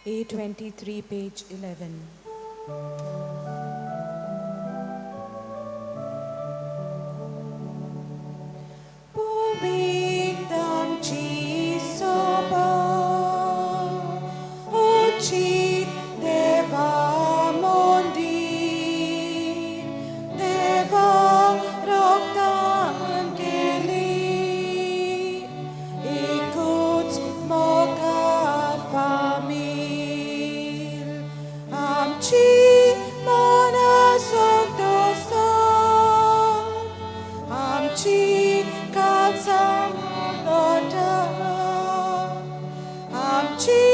A23, page 11. पवित्रची सोबा उचित देवा मंदिर देवा रक्तान केली एकूच मोगा फामील आमची मनां सोगदोस्तान आमची काळजां गोटा आमची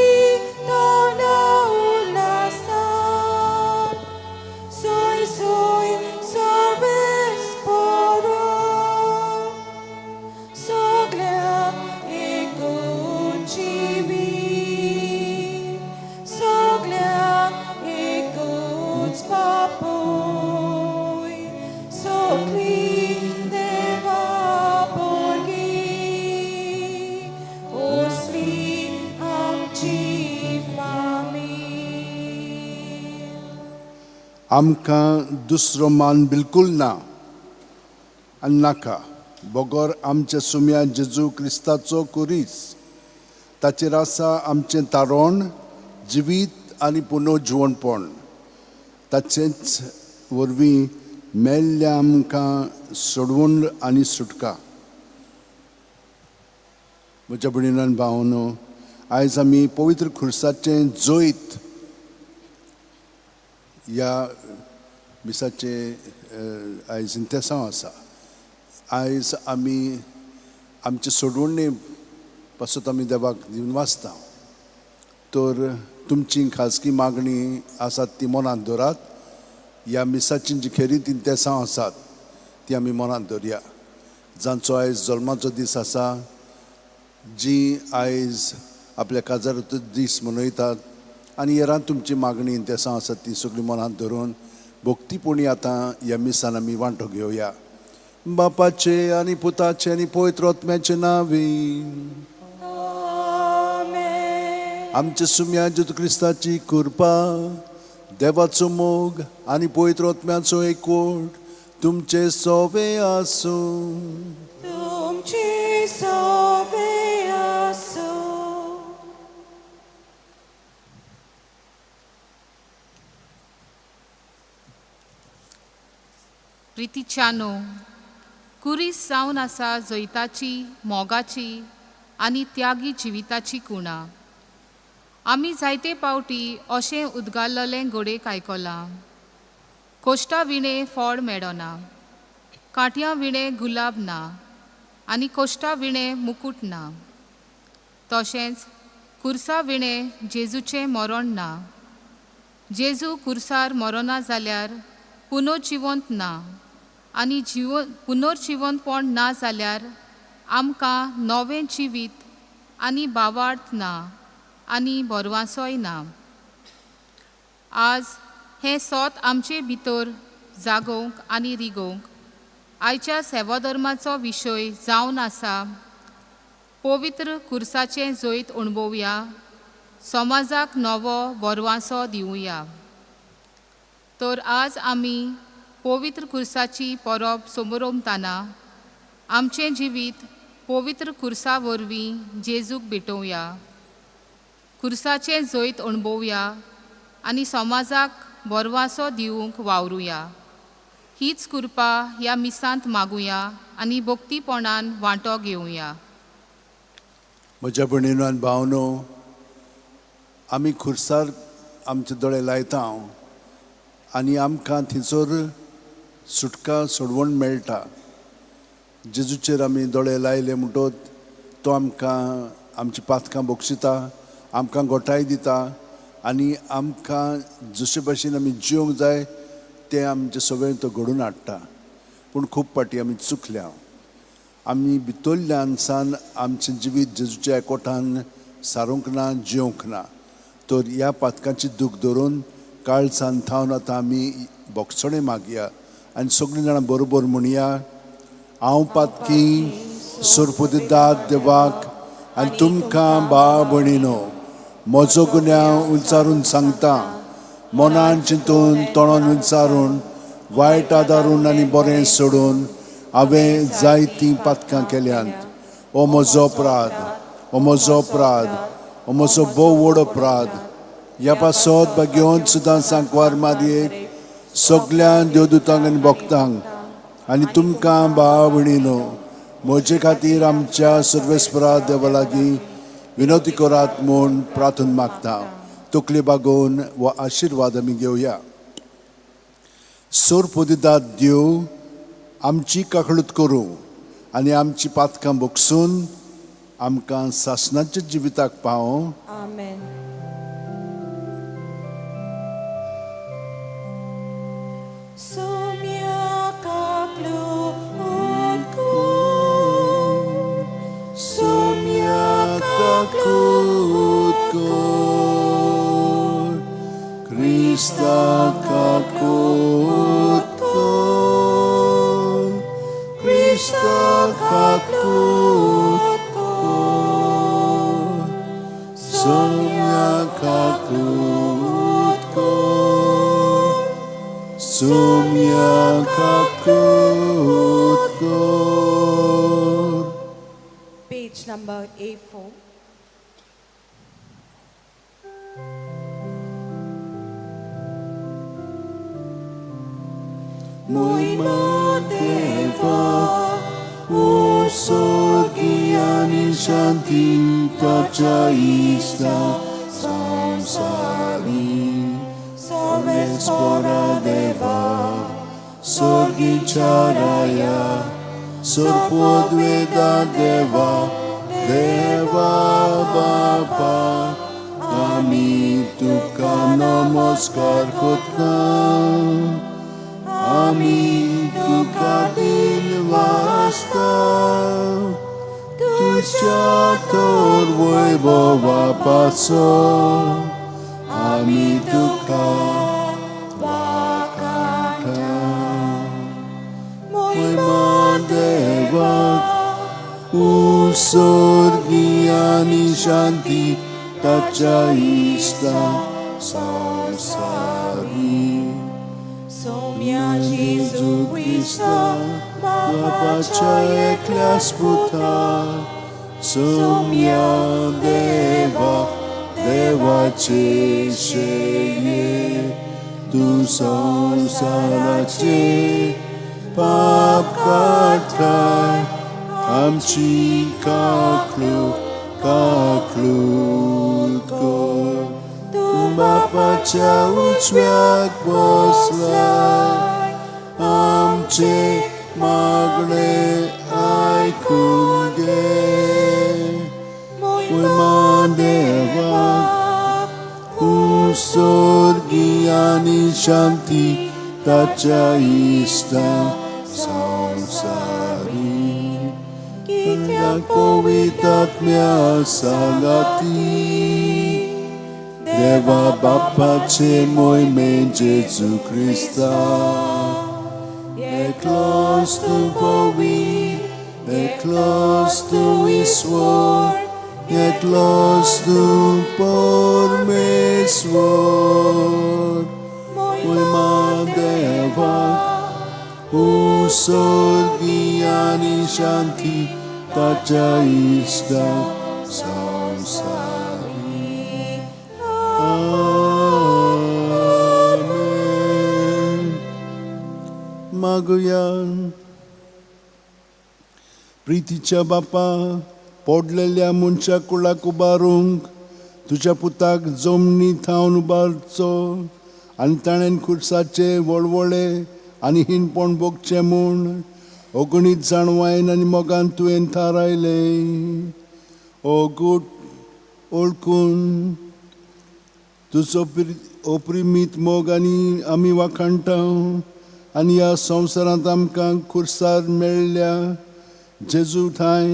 तोंडां उल्हासान सोय सोय सर्वेस्पोरा सगळ्यांक एकूच जिवीत सगळ्यांक एकूच बापूय सगळीं देवा भुरगीं असली आमची फामील. आमकां दुसरो मान बिलकुल ना आनी नाका बगर आमच्या सुम्या जेजू क्रिस्ताचो कुरीस. ताचेर आसा आमचें तारण जिवीत आनी पुनर्जिवणपण. ताचेच वरवीं मेल्ल्या आमकां सोडवण आनी सुटका. म्हज्या भयणीन भावनो, आयज आमी पवित्र खुर्साचें जैत ह्या मिसाचें आयज इंतेसांव आसा. आयज आमी आमचे सोडवणे पासत आमी देवाक दिवन वाचता. तर तुमची खाजगी मागणी आसात ती मनांत दवरात. ह्या मिसाची जी खेरीत इंतेसांव आसात ती आमी मनांत दवरया. जांचो आयज जल्माचो दीस आसा, जी आयज आपल्या काजाराचो दीस मनयतात आनी हेरां तुमची मागणी इंतेसांव आसात ती सगळीं मनांत धरून भक्तीपुणी आतां ह्या मिसान आमी वांटो घेवया. बापाचे आनी पुताचे आनी पवित्र आत्म्याचे नांवी. आमेन. आमच्या सुम्या जेजू क्रिस्ताची कृपा, देवाचो मोग आनी पवित्र आत्म्याचो एकवट तुमचे सोवे आसूं. तुमची सोबे आसूं. प्रितीच्यानो, कुरीस जावन आसा जैताची, मोगाची आनी त्यागी जिविताची कुणा. आमी जायते पावटी अशें उदगारलेलें घोडेक आयकलां, कोश्टा विणें फळ मेळना, कांटयां विणें गुलाब ना आनी कोश्टा विणें मुकूट ना. तशेंच कुर्सा विणें जेजूचें मरण ना. जेजू कुर्सार मरना जाल्यार पुनर्जिवंत ना आनी पुनर्जिवंतपण ना जाल्यार आमकां नवें जिवीत आनी बावार्थ ना आनी बरवासोय ना. आज हें सोत आमचे भितर जागोवंक आनी रिगोवंक आयच्या सेवाधर्माचो विशय जावन आसा. पवित्र कुर्साचें जैत अणभवया, समाजाक नवो बरवासो दिवया. तर आज आमी पवित्र कुर्साची परब समरोमताना आमचें जिवीत पवित्र कुर्सा वरवीं जेजूक भेटोवया, कुर्साचें जैत अणभवया आनी समाजाक बरवासो दिवंक वावरुया. हीच कृपा ह्या मिसांत मागुया आनी भक्तीपणान वांटो घेवया. म्हज्या भयणीनो आनी भावनो, आमी खुर्सार आमचे दोळे लायता आनी आमकां थंयसर सुटका सोडवण मेळटा. जेजूचेर आमी दोळे लायले म्हणटोच तो आमकां आमची पातकां बक्षिता, आमकां गोठाय दिता आनी आमकां जशे भाशेन आमी जिवंक जाय तें आमचें सगळें तो घडोवन हाडटा. पूण खूब फावटी आमी चुकल्या. आमी भितरल्यान सान आमचें जिवीत जेजूच्या एकवटान सारूंक ना, जिवंक ना. तर ह्या पातकांची दूख धरून काळजान थावन आतां आमी बोगसणें मागया आनी सगळीं जाणां बरोबर म्हणया, हांव पातकी सोरपुदिदाद देवाक आनी तुमकां भाव भयणीनो म्हजो गुन्यांव उंचारून सांगता. मनान चिंतून तोंडान उंचारून वायट आदारून आनी बरें सोडून हांवें जायतीं पातकां केल्यांत. हो म्हजो अपराध, हो म्हजो अपराध, हो म्हजो भोव व्हड अपराध. ह्या पासत भाग्योन सुद्दां सांकवार मारयेक सगळ्या देवदूतांक आनी भक्तांक आनी तुमकां भाव भयणीनो म्हजे खातीर आमच्या सर्वेस्परा देवा लागीं विनवती करात म्हूण प्रार्थना मागता. तकली बागोवन हो आशिर्वाद आमी घेवया. सोरपोदिदात देव आमची काकळूत करूं आनी आमची पातकां भोगसून आमकां सासणाच्या जिविताक पावों. आमेन. Sumya kakluot ko, sumya kakut ko, Krista kakut ko, Krista kakut ko, Sumya kakut ko, Sumya kakut ko. Page number A4. Moima Deva, Usorgiani Shanti Tachaista Samsari, Sarvespora Deva, Sorgicharaya, Sorpodveda Deva, Deva Bapa, Ami Tuka Namaskar Kotna. Ami तुका दिन वास्ता तुज्या तर वैभवा पासो आमी तुका वाखाणटा. मोहिमा देवाक उसर्गी आनी शांती ताच्या इश्टा संवसारी. Somia Jesu Christa, बापाच्या एकल्याच पुता, सोम्या देवा देवाचे शये, तूं संवसाराचे पाप काडटाय, आमची काकलूत काकलूत कर. तूं बापाच्या उजव्याक बसलाय, आमचे मागणे आयकून घे. मोहिमा देवाक उसर्गी आनी शांती ताच्या इश्टा संवसारी. कित्याक पवित्र सांगाती देवा बापाचे मोहिमे जेजू क्रिस्ता, एकलोच तूं पवित्र, एकलोच तूं ईश्वर, एकलोच तूं परमेश्वर. मोहिमा देवाक उसर्गी आनी शांती ताच्या इश्टा संवसारी. आमेन. मागुया. प्रितीच्या बापा, पडलेल्या मनशा कुळाक उबारूंक तुज्या पुताक जमनी थावन उबारचो आनी ताणें खुर्साचे वळवळे आनी हिनपण भोगचें म्हूण अगणीत जाणवायन आनी मोगान तुवें थारायलें. हो गूट ओळखून तुजो अपरिमीत मोग आनी आमी वाखाणटा आनी ह्या संवसारांत आमकां खुर्सार मेळ्ळ्या जेजू ठांय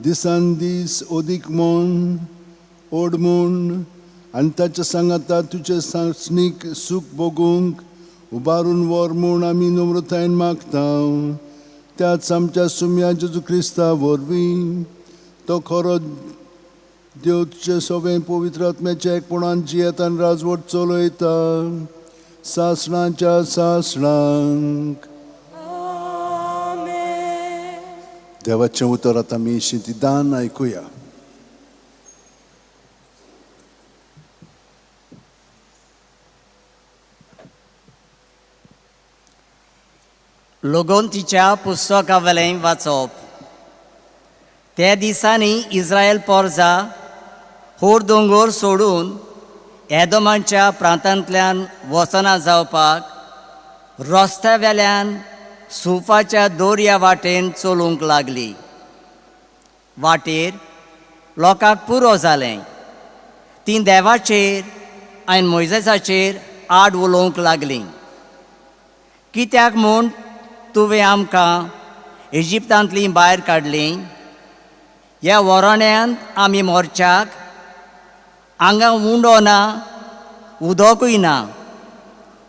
दिसान दीस अदीक म्हूण ओड म्हूण आनी ताच्या सांगाता तुजें सासणीक सूख भोगूंक उबारून व्हर म्हूण आमी नम्रतायेन मागता. त्याच आमच्या सुम्या जेजू क्रिस्ता वरवीं, तो खरो देव तुजे सगळें पवित्र आत्म्याच्या एकपणान जियेतान राजवट चलयता सासणाच्या सासणांक. आमेन. देवाचें उतर आतां आमी शितिदान आयकुया. लोगोंतीच्या पुस्तकावेलें वाचप. त्या दिसांनी इस्रायल पोरजा होर दोंगोर सोडून एदोमाच्या प्रांतांतल्यान वचना जावपाक रस्त्या वेल्यान सुफाच्या दोरया वाटेन चलूंक लागली. वाटेर लोकांक पुरो जालें. तीं देवाचेर आनी मोयजेसाचेर आड उलोवंक लागलीं. कित्याक म्हूण तुवें आमकां इजिप्तांतलीं भायर काडलीं? ह्या वरण्यांत आमी मोर्चाक हांगा उंडो ना, उदकूय ना,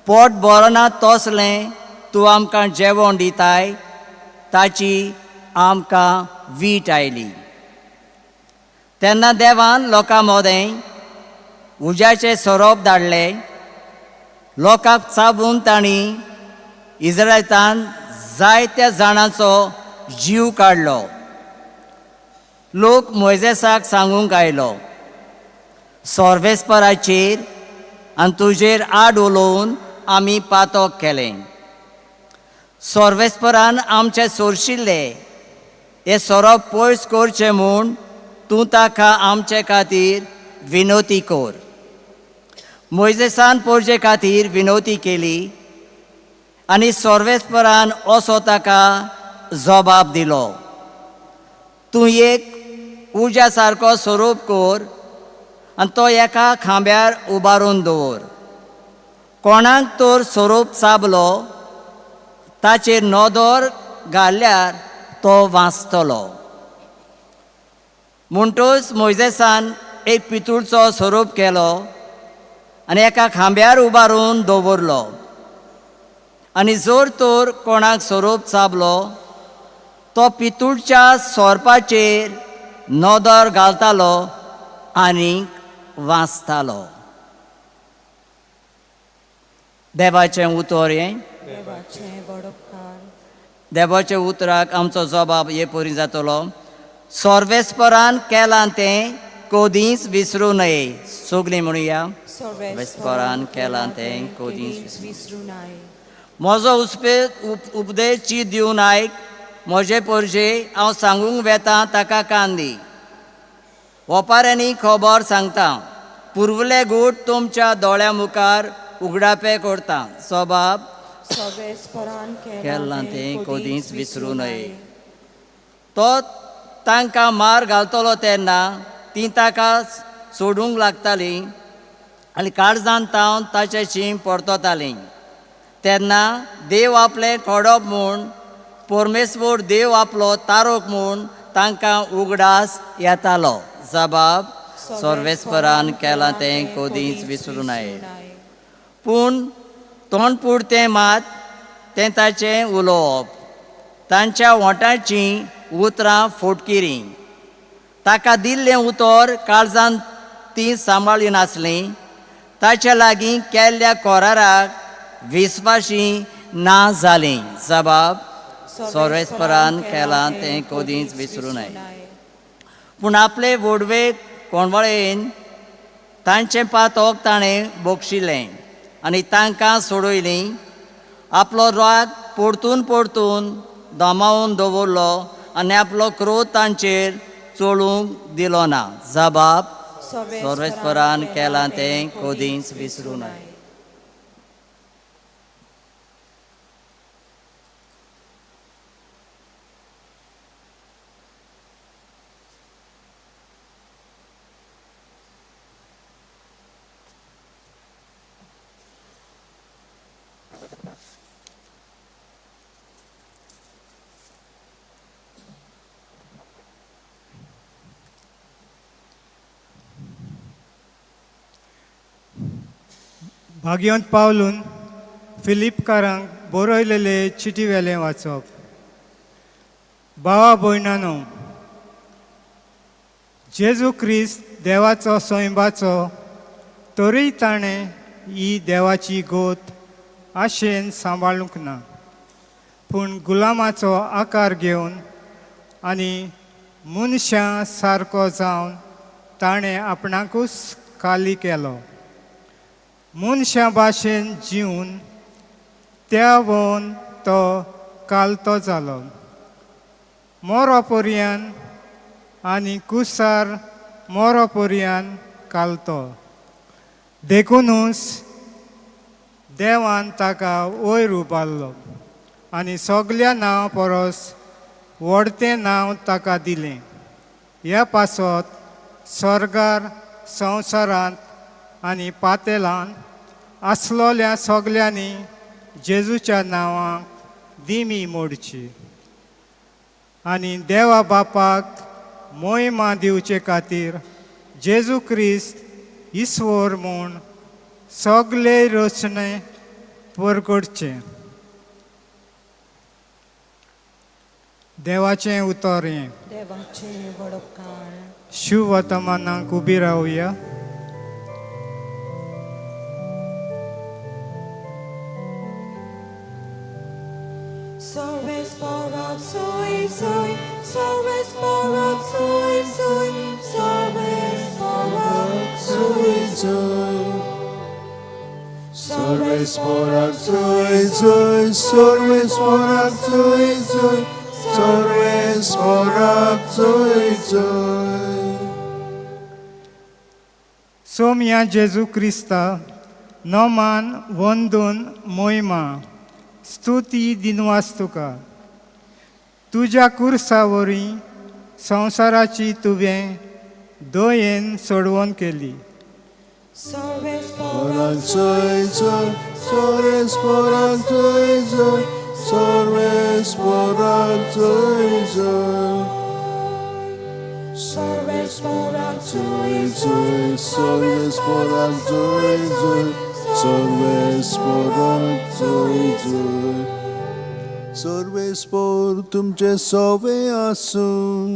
पोट बरो ना तसलें तूं आमकां जेवण दिताय, ताची आमकां वीट आयली. तेन्ना देवान लोकां मदें उज्याचे सोरोप धाडले. लोकांक चाबून तांणी इस्रायलान जायत्या जाणांचो जीव काडलो. लोक मोयजेसाक सांगूंक आयलो, सोर्वेस्पराचेर आनी तुजेर आड उलोवन आमी पातक केलें. सोर्वेस्परान आमचे सोरशिल्ले हे सोरोप पयस करचे म्हूण तूं ताका आमचे खातीर विनोती कर. मोयजेसान पोरजे खातीर विनोती केली आनी सोर्वेस्परान असो ताका जबाब दिलो, तूं एक उज्या सारको स्वरूप कर आनी तो एका खांब्यार उबारून दवर. कोणाक तर स्वरूप चाबलो ताचेर नदर घाल्यार तो वाचतलो. म्हणटच मोयजेसान एक पितूळचो स्वरूप केलो आनी एका खांब्यार उबारून दवरलो. आनी जर तर कोणाक सोरोप चाबलो तो पितूळच्या सोरपाचेर नदर घालतालो आनी वाचतालो. देवाचें उतर हें. देवाच्या उतराक आमचो जबाब हे परी जातलो. सोर्वेस्परान केलां तें कदींच विसरूं नये. सगळीं म्हणुया, सोर्वेस्परान केलां तें कदींच विसरूं नये. म्हजो उपदेश चीत दिवन आयक, म्हजे पोरजे हांव सांगूंक वेता ताका कान दी. ओपाऱ्यांनी खबर सांगता, पुर्वले गूट तुमच्या दोळ्या मुखार उगडापे करता. स्वभाव केलां तें कदींच विसरूं नये. तो तांकां मार घालतलो तेन्ना तीं ताका सोडूंक लागतालीं आनी काळजान तावन ताचें शीम परततालीं. तेन्ना देव आपलें खोडप म्हूण, परमेश्वर देव आपलो तारोक म्हूण तांकां उगडास येतालो. जबाब सोर्वेस्परान केलां तें कदींच विसरूं नये. पूण तोंड पुरतें मात तें ताचें उलोवप, तांच्या वोंटाचीं उतरां फोटकिरीं. ताका दिल्लें उतर काळजान तीं सांबाळी नासलीं. ताच्या लागीं केल्ल्या कोराराक विस्वाशी ना जालीं. जबाब सोर्वेस्परान केलां तें कदींच विसरूं नये. पूण आपले वोडवे कोणवळेन तांचें पातक ताणें बक्षिलें आनी तांकां सोडयलीं. आपलो राग परतून परतून दमावन दवरलो आनी आपलो क्रोध तांचेर चोळूंक दिलो ना. जबाब सोर्वेस्परान केलां तें कदींच विसरूं नये. भाग्यवंत पावलून फिलिपकारांक बरयलेले चिटी वेलें वाचप. भावा भयणानो, जेजू क्रिस्त देवाचो स्वयंबाचो तरीय ताणें ही देवाची गोत आशेन सांबाळूंक ना, पूण गुलामाचो आकार घेवन आनी मनशां सारको जावन ताणें आपणाकूच खाली केलो. मनशां भाशेन जिवन त्या वोन तो कालतो जालो, मोरो पर्यान आनी कुसार मोरो पर्यान कालतो. देखुनूच देवान ताका वयर उबारलो आनी सगल्या नांव परस व्हडतें नांव ताका दिलें. ह्या पासत स्वर्गार, संवसारांत आनी पातेलांत आसलोल्या सगल्यांनी जेजूच्या नांवाक दिमी मोडची आनी देवा बापाक मोहिमा दिवचे खातीर जेजू क्रिस्त ईश्वर म्हूण सगळे रचणे परगटचें. देवाचें उतर हें. देवाचें वडपकार. शुभवर्तमानाक उबी रावया. Sorves porab sui sui, sorves porab sui sui, sorves porab sui sui. Sorves porab sui sui, sorves porab sui sui, sorves porab sui sui. Somya जेजू क्रिस्ता नोमान वंदून मोहिमा स्तुती दिनवास तुका. तुज्या कुर्सा वरवीं संवसाराची तुवें दयेन सोडवण केली. Sorves Porab porab sui sui, sorves porab sui sui, sorves porab sui sui. Sorves porab sui Sui, sorves porab sui sui, sorves porab sui sui. Sorves por तुमचे सोवे आसूं.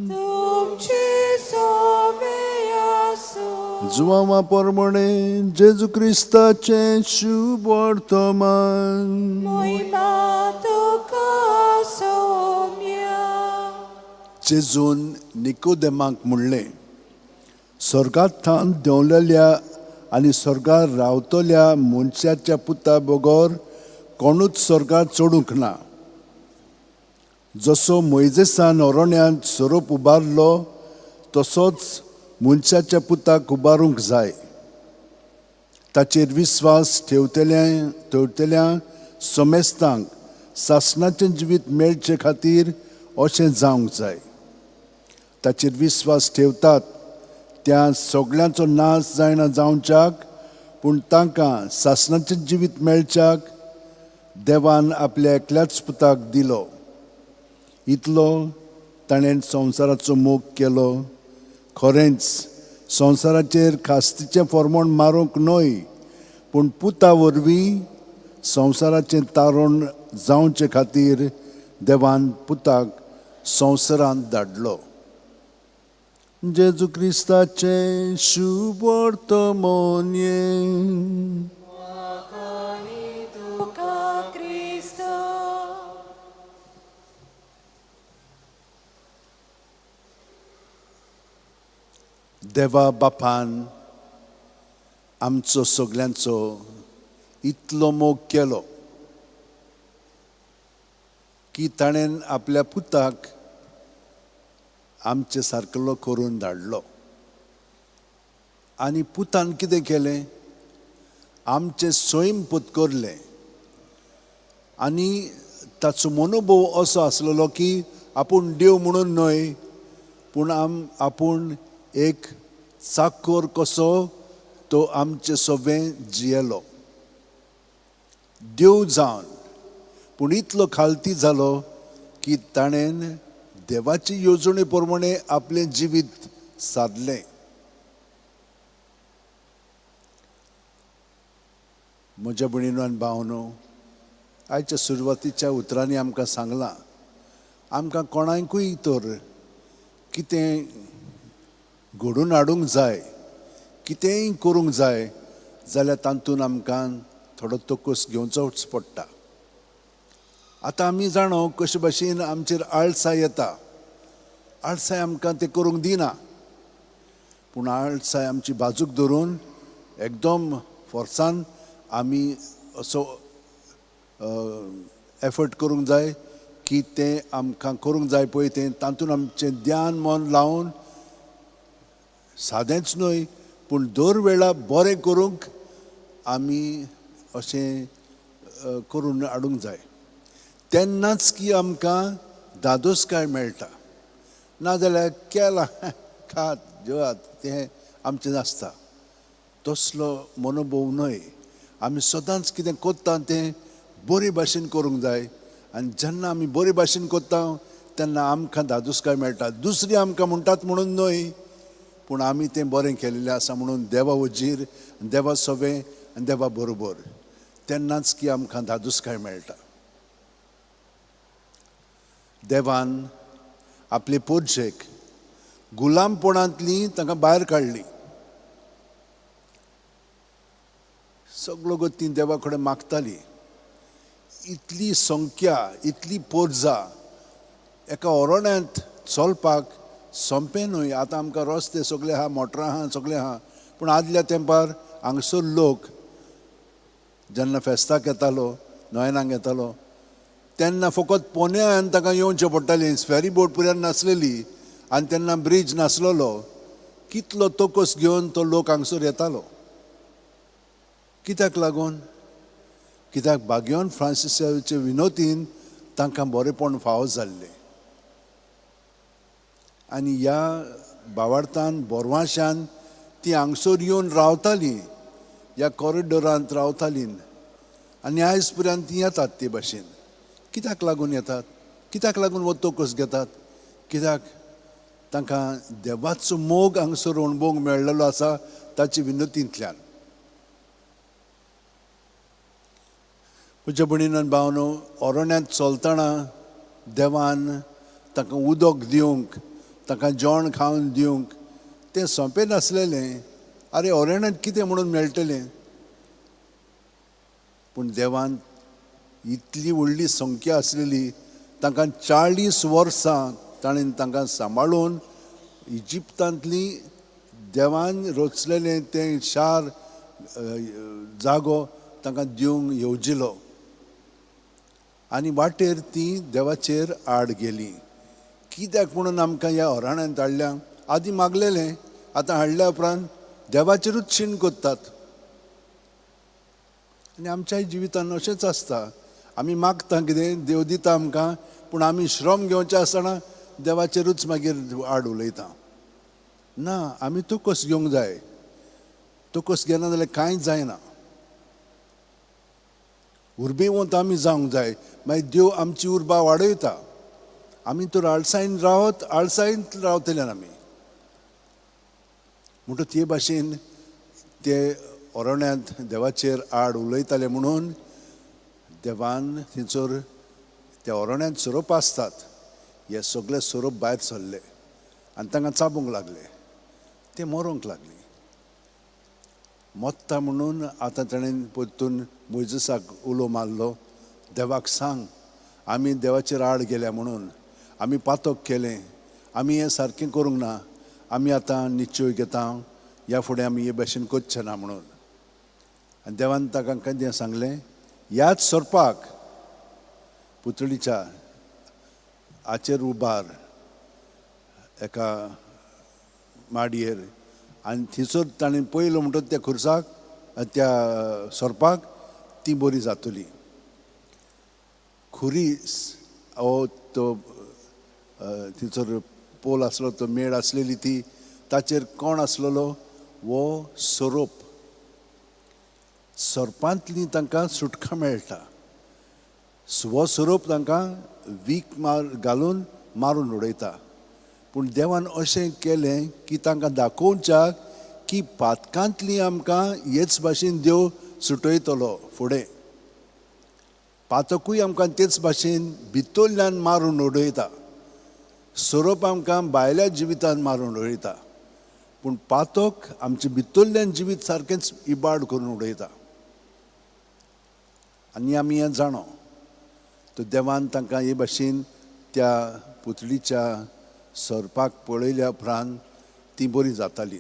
तुमचे सोवे आसूं. जुवांवा परमणे जेजू क्रिस्ताचें शुभ वर्तमान. मोहिमा तुका सोम्या. जेजून निकोदेमाक म्हणलें, स्वर्गांत देंवलेल्या आनी स्वर्गार रावतल्या मनशाच्या पुता बगर कोणूच स्वर्गार चडूंक ना. जसो मोयजेसान अरण्यांत सोरोप उबारलो तसोच मनशाच्या पुताक उबारूंक जाय. ताचेर विस्वास ठेवतल्या समेस्तांक सासणाचें जिवीत मेळचे खातीर अशें जावंक जाय. ताचेर विस्वास ठेवतात त्या सगळ्यांचो नाश जायना जावच्याक, पूण तांकां सासणाचें जिवीत मेळच्याक देवान आपल्या एकल्याच पुताक दिलो. इतलो ताणें संवसाराचो मोग केलो. खरेंच संवसाराचेर खास्तीचें फॉर्मोण मारूंक न्हय, पूण पुता वरवीं संवसाराचें तारण जावचे खातीर देवान पुताक संवसारांत धाडलो. जेजू क्रिस्ताचें शुभ वर्तमान हें. तुका क्रिस्त. देवा बापान आमचो सगल्यांचो इतलो मोग केलो की ताणें आपल्या पुताक आमचे सारकेलो करून धाडलो. आनी पुतान कितें केलें? आमचें सैम पत्करलें. आनी ताचो मनोभव असो आसलेलो की आपूण देव म्हणून न्हय, पूण आपूण एक चाकर कसो तो आमचे सगळें जियेलो देव जावन. पूण इतलो खालती जालो की ताणें देवाची येवजणे प्रमाणे आपलें जिवीत सादलें. म्हज्या भयणीनो आनी भावनो, आयच्या सुरवातीच्या उतरांनी आमकां सांगलां, आमकां कोणाकूय तर कितें घडून हाडूंक जाय, कितेंय करूंक जाय जाल्यार तातूंत आमकां थोडो तकस घेवचोच पडटा. आतां आमी जाणो कशे भाशेन आमचेर आळसाय येता. आळसाय आमकां तें करूंक दिना, पूण आळसाय आमची बाजूक धरून एकदम फोर्सान आमी असो एफर्ट करूंक जाय की तें आमकां करूंक जाय पळय तें, तातूंत आमचें ध्यान मन लावन सादेंच न्हय पूण दर वेळा बरें करूंक आमी अशें करून हाडूंक जाय. तेन्नाच की आमकां दादोसकाय मेळटा. नाजाल्यार केलां खात जेवात तें आमचें नासता. तसलो मनोभोव न्हय. आमी सदांच कितें करता तें बरे भाशेन करूंक जाय आनी जेन्ना आमी बरे भाशेन करता तेन्ना आमकां दादोसकाय मेळटा. दुसरी आमकां म्हणटात म्हणून न्हय, पूण आमी तें बरें केल्लें आसा म्हणून देवा वजीर, देवा सवें आनी देवा बरोबर, तेन्नाच की आमकां दादोसकाय मेळटा. देवान आपले पोरजेक गुलामपणांतली तांकां भायर काडली. सगळो गो ती देवा कडेन मागताली. इतली संख्या, इतली पोरजा एका ओरण्यांत चलपाक सोंपें न्हय. आतां आमकां रस्ते सगळे आहा, मोटरां आहा, सगळें आहा, पूण आदल्या तेंपार हांगसर लोक जेन्ना फेस्ताक येतालो, नोयनाक येतालो, तेन्ना फकत पोन्यान तांकां येवचें पडटालें. फेरी बोट पुराय नासलेली आनी तेन्ना ब्रीज नासलेलो. कितलो तोकस घेवन तो लोक हांगसर येतालो. कित्याक लागून? कित्याक बाग्योन फ्रांसिसाचे विनोतीन तांकां बरेंपण फावो जाल्लें. आनी ह्या बावार्थान बोरवाशान ती हांगसर येवन रावतालीं, ह्या कॉरिडोरांत रावतालीं आनी आयज पर्यंत ती येतात ते भाशेन. कित्याक लागून येतात? कित्याक लागून हो तोकस घेतात? कित्याक तांकां देवाचो मोग हांगसर अणभवूंक मेळ्ळेलो आसा ताचे विनोतींतल्यान. म्हज्या भयणीन भावनो, ओरण्यांत चलतना देवान तांकां उदक दिवंक, तांकां जेवण खावन दिवंक तें सोंपें नासलेलें. आरे ओरण्यांत कितें म्हणून मेळटलें? पूण देवान इतली व्हडली संख्या आसलेली, तांकां 40 वर्सां ताणें तांकां सांबाळून इजिप्तांतली देवान रचलेलें तें शार जागो तांकां दिवंक येवजिलो. आनी वाटेर ती देवाचेर आड गेली. कित्याक म्हणून आमकां ह्या ओराण्यांत हाडल्या? आदीं मागलेलें, आतां हाडल्या उपरांत देवाचेरूच शीण करतात. आनी आमच्याय जिवितान अशेंच आसता. आमी मागता कितें, देव दिता आमकां, पूण आमी श्रम घेवचें आसतना देवाचेरूच मागीर आड उलयता. ना, आमी तोकस घेवंक जाय. तोकस घेना जाल्यार कांयच जायना. उर्बेवंत आमी जावंक जाय, मागीर देव आमची उर्बा वाडयता. आमी तर आळसायन रावत, आळसायन रावतले आमी. म्हणटच ते भाशेन ते ओरण्यांत देवाचेर आड उलयताले म्हणून देवान थंयसर त्या ओरण्यांत सोरोप आसतात, हे सगळे सोरोप भायर सरले आनी तांकां चाबूंक लागले. ते मरोंक लागली. मोत्ता म्हणून आतां ताणें परतून मोयजसाक उलो मारलो, देवाक सांग आमी देवाचेर आड गेल्या म्हणून, आमी पातक केलें, आमी हें सारकें करूंक ना, आमी आतां निश्चय घेता ह्या फुडें आमी हे भाशेन करचे ना म्हणून. आनी देवान ताका कितें सांगलें? ह्याच सोरपाक पुतळीच्या हाचेर उबार एका माडयेर आनी थंयसर ताणें पळयलो म्हणटच त्या खुर्साक, त्या सोरपाक ती बरी जातली. खुरीस हो तो थंयसर पोल आसलो, तो मेळ आसलेली ती, ताचेर कोण आसलेलो? हो सोरोप. सोरपांतली तांकां सुटका मेळटा. हो सोरोप तांकां वीख मार घालून मारून उडयता. पूण देवान अशें केलें की तांकां दाखोवच्याक की पातकांतली आमकां हेच भाशेन देव सुटयतलो. फुडें पातकूय आमकां तेच भाशेन भितरल्यान मारून उडयता. सोरोप आमकां भायल्या जिवितान मारून उडयता. पूण पातक आमचे भितरल्यान जिवीत सारकेंच इबाड करून उडयता आनी आमी हें जाणो. तर देवान तांकां हे भाशेन त्या पुतळीच्या सोरपाक पळयल्या उपरांत ती बरी जाताली.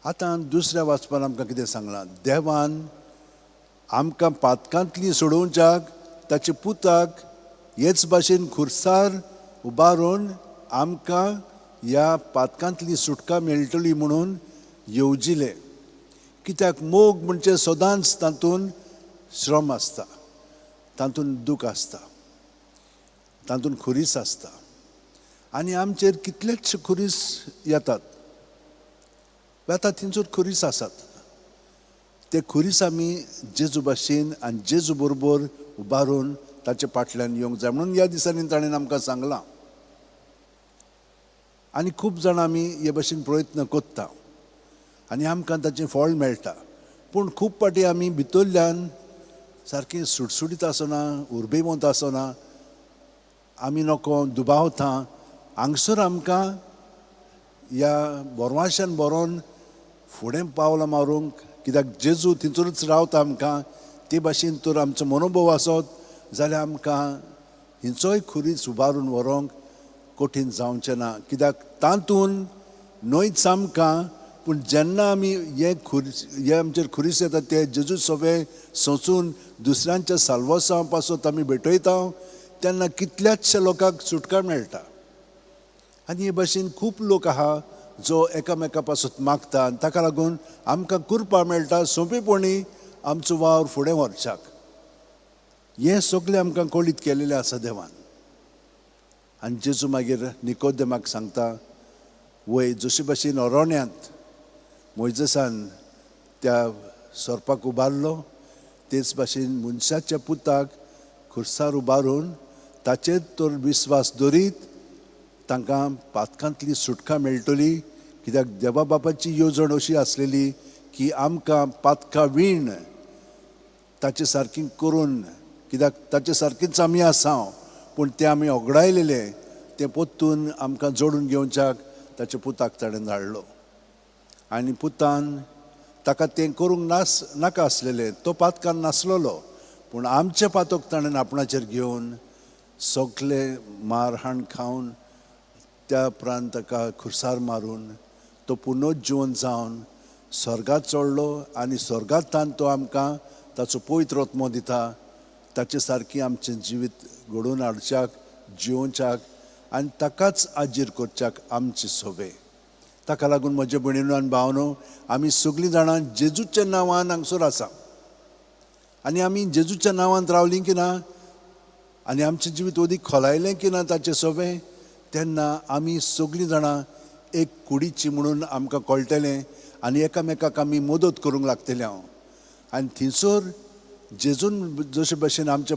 आतां दुसऱ्या वाचपान आमकां कितें सांगलां, देवान आमकां पातकांतली सोडोवच्याक ताच्या पुताक हेच भाशेन खुर्सार उबारून आमकां ह्या पातकांतली सुटका मेळटली म्हणून येवजिलें. कित्याक मोग म्हणजे सदांच तातूंत श्रम आसता, तातूंत दूख आसता, तातूंत खुरीस आसता आनी आमचेर कितलेच खुरीस येतात, वेता थंयसर खुरीस आसात. ते खुरीस आमी जेजू भाशेन आनी जेजू बरोबर उबारून ताचे फाटल्यान येवंक जाय म्हणून ह्या दिसांनी ताणें आमकां सांगलां. आनी खूब जाणां आमी हे भाशेन प्रयत्न करता आनी आमकां ताचें फळ मेळटा, पूण खूब फावटी आमी भितरल्यान सारकें सुटसुटीत आसना, उर्बेवंत आसना, आमी नको दुबावता. हांगसर आमकां ह्या बोरवाशान बरोवन फुडें पावलां मारूंक, कित्याक जेजू थंयसरूच रावता आमकां, ते भाशेन तर आमचो मनोभव आसत जाल्यार आमकां हिंचोय खुरीस उबारून व्हरूंक कठीण जावचें ना. कित्याक तातूंत न्हयच आमकां, पूण जेन्ना आमी हे खुरीस हे आमचेर खुरीस येता ते जेजू सगळे सोंसून दुसऱ्यांच्या साल्वासां पासत आमी भेटयता तेन्ना कितल्याचशा लोकांक सुटका मेळटा. आनी हे भाशेन खूब लोक आहा जो एकामेका पासत मागता आनी ताका लागून आमकां कृपा मेळटा सोंपेपणी आमचो वावर फुडें व्हरच्याक. हें सगळें आमकां कळीत केलेलें आसा देवान. आनी जेजू मागीर निकोदेमाक सांगता, वय जशे भाशेन अरण्यांत मोयजसान त्या सोरपाक उबारलो तेच भाशेन मनशाच्या पुताक खुर्सार उबारून ताचेर तर विस्वास दवरीत तांकां पातकांतली सुटका मेळटली. कित्याक देवा बापाची येवजण अशी आसलेली की आमकां पातकां वीण ताचे सारकी करून, कित्याक ताचे सारकीच आमी आसा, पूण तें आमी ओगडायलेलें तें पोत्तून आमकां जोडून घेवच्याक ताच्या पुताक ताणें धाडलो. आनी पुतान ताका तें करूंक नाका आसलेलें, तो पातकान नासलेलो, पूण आमचें पातक ताणें आपणाचेर घेवन सगळे मारहाण खावन त्या उपरांत ताका खुर्सार मारून तो पुनोज्जीवन जावन स्वर्गात चडलो आनी स्वर्गांतल्यान तो आमकां ताचो पवित्र आत्मो दिता, ताचे सारकी आमचें जिवीत घडोवन हाडच्याक, जिवोवच्याक आनी ताकाच आजीर करच्याक आमची सोबे. ताका लागून म्हजे भयणीनो आनी भावनो, आमी सगळीं जाणां जेजूच्या नांवान हांगसर आसा आनी आमी जेजूच्या नांवान रावलीं की ना आनी आमचें जिवीत अदीक खोलायलें की ना ताचें सोबें, तेन्ना आमी सगळीं जाणां एक कुडीची म्हणून आमकां कळटलें आनी एकामेकाक आमी मदत करूंक लागतलें हांव. आनी थंयसर जेजून जशे भाशेन आमच्या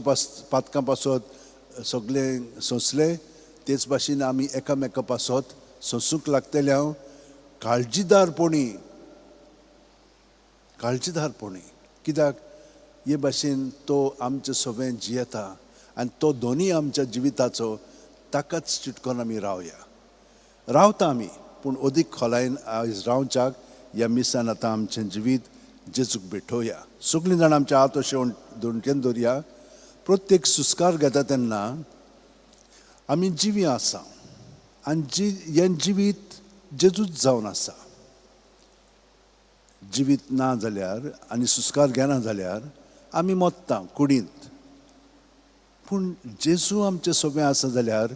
पातकां पासत सगळें सोंसलें तेच भाशेन आमी एकामेका पासत सोंसूंक लागतलें हांव काळजीदारपणी, काळजीदारपणी. कित्याक हे भाशेन तो आमचे सगळें जियेता आनी तो दोनी आमच्या जिविताचो, ताकाच चिटकोन आमी रावया, रावता आमी, पूण अदीक खोलायेन आयज रावच्याक ह्या मिसान आतां आमचें जिवीत जेजूक भेटोवया. सगळीं जाणां आमच्या हात अशें दोणकेन दवरया. प्रत्येक सुस्कार घेता तेन्ना आमी जिवी आसा आनी हें जिवीत जेजूच जावन आसा. जिवीत ना जाल्यार आनी सुस्कार घेना जाल्यार आमी मोत्ता कुडींत, पूण जेजू आमचें सगळें आसा जाल्यार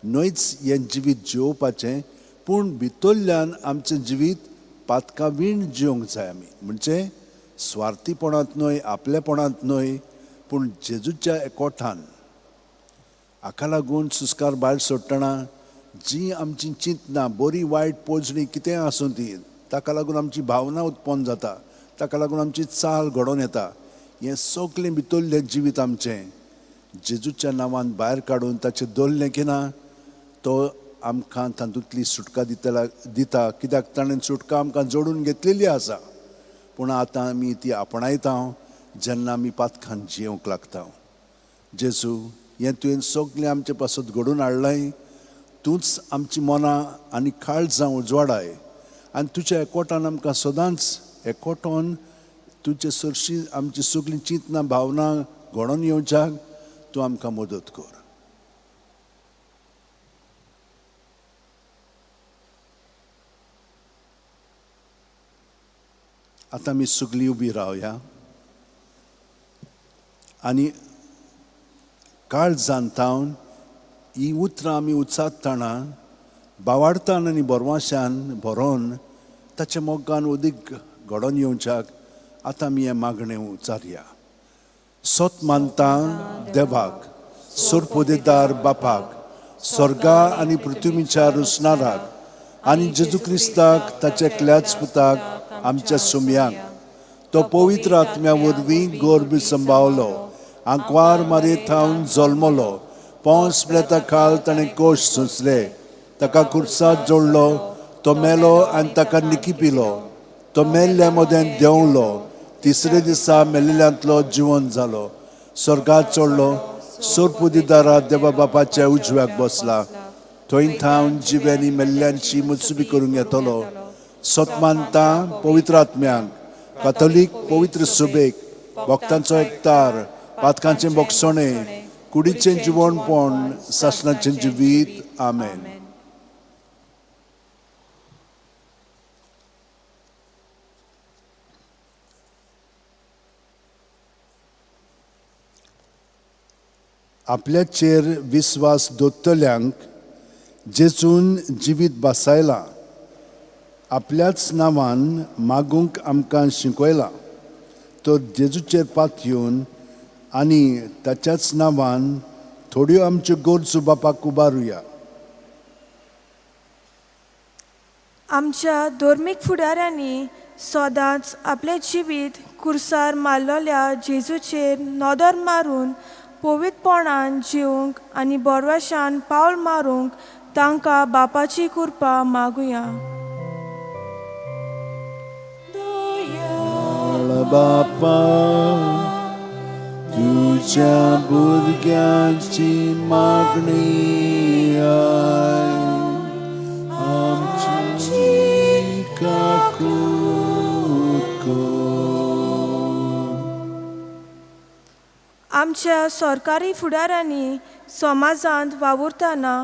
न्हयच हें जिवीत जिवोवपाचें, पूण भितरल्यान आमचें जिवीत पातकां वीण जिवंक जाय आमी. म्हणजे स्वार्थीपणांत न्हय, आपलेपणांत न्हय, पूण जेजूच्या एकोठान. हाका लागून सुस्कार भायर सोडटना जी आमची चिंतनां बरी वायट पोजणी कितेंय आसूं ती, ताका लागून आमची भावना उत्पन्न जाता, ताका लागून आमची चाल घडोवन येता. हें सगळें भितरलें जिवीत आमचें जेजूच्या नांवान भायर काडून ताचें दवरलें की ना, तो आमकां तातूंतली सुटका दिता. कित्याक ताणें सुटका आमकां जोडून घेतलेली आसा, पूण आतां आमी ती आपणायता जेन्ना आमी पातकान जियेवंक लागता. जेजू, हें तुवें सगळें आमचे पासत घडोवन हाडलां, तूंच आमची मनां आनी काळजां उजवाडाय आनी तुज्या एकवटान आमकां सदांच एकवटोन तुजे सरशी आमची सगळीं चिंतनां भावना घडोवन येवच्याक तूं आमकां मदत कर. आतां आमी सगळीं उबी रावया आनी काळजान तावन ही उतरां आमी उच्चारतना बावाडतान आनी बरवाशान भरोन ताच्या मोगान उदीक घडोवन येवच्याक आतां आमी हें मागणें उच्चारया. सत मानता देवाक, सोरपोदेदार बापाक, स्वर्गा आनी पृथ्वीच्या रुसणाराक आनी जेजू क्रिस्ताक ताच्या एकल्याच पुताक आमच्या सुमयाक, तो पवित्र आत्म्या वरवीं गर्भ संभावलो, आंकवार मारये थावन जल्मलो, पोंस प्लेता खाल ताणें कोश सोंसले, ताका कुर्सात जोडलो, तो मेलो आनी ताका निकिपिलो, तो मेल्ल्या मदें देंवलो, तिसरे दिसा मेल्ल्यांतलो जिवन जालो, स्वर्गात चडलो, सोरपुदीदारा देवा बापाच्या उजव्याक बसला, थंय थावन जिव्यांनी मेल्ल्यांची मुत्सुबी करूंक येतलो. सतमानता पवित्र आत्म्यांक, काथोलीक पवित्र सुबेक, भक्तांचो एकतार, पातकांचें बोगसणें, कुडीचें जिवणपण, सासणाचें जिवीत. आमेन. आपल्याचेर विस्वास दवरतल्यांक जेजून जिवीत बसायलां, आपल्याच नांवान मागूंक आमकां शिकयलां, तर जेजूचेर पातयेवन आनी ताच्याच नांवान थोड्यो आमच्यो गरजो बापाक उबारुया. आमच्या धर्मीक फुडाऱ्यांनी सदांच आपलें जिवीत कुर्सार मारलेल्या जेजूचेर नदर मारून पवित्रपणान जिवंक आनी बरवाशान पावल मारूंक तांकां बापाची कृपा मागुया. बापा तुज्या भुरग्यांची मागणी आमची काकूत कर. आमच्या सरकारी फुडाऱ्यांनी समाजांत वावुरतना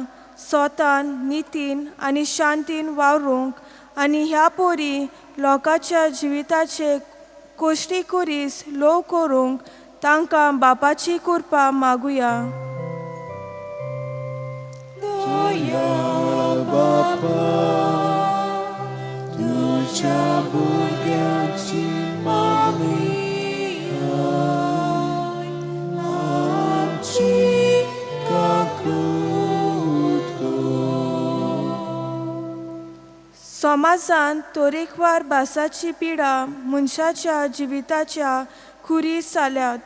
स्वतान नितीन आनी शांतीन वावरूंक आनी ह्या पोरी लोकांच्या जिविताचे कोश्टी कुरीस लोव करूंक तांकां बापाची कृपा मागुया. बापा तुज्या भुरग्यांची मागणी आमची काकूत कर. समाजांत तरेकवार भासाची पिडा मनशाच्या जिविताच्या खुरीस जाल्यात.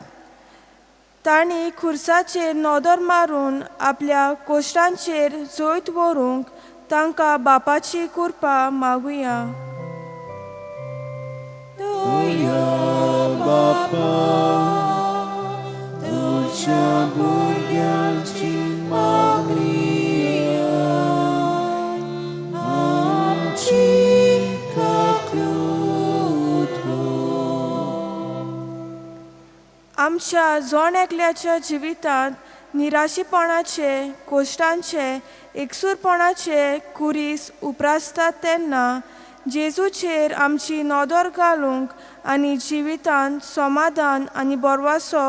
तांणी खुर्साचेर नदर मारून आपल्या कोश्टांचेर जैत व्हरूंक तांकां बापाची कृपा मागुया. बापा तुज्या भुरग्यांची मागणी आमची काकूत कर. आमच्या जण एकल्याच्या जिवितांत निराशीपणाचे, कोश्टांचे, एकसूरपणाचे कुरीस उप्रासतात तेन्ना जेजूचेर आमची नदर घालूंक आनी जिवितांत समाधान आनी बरवासो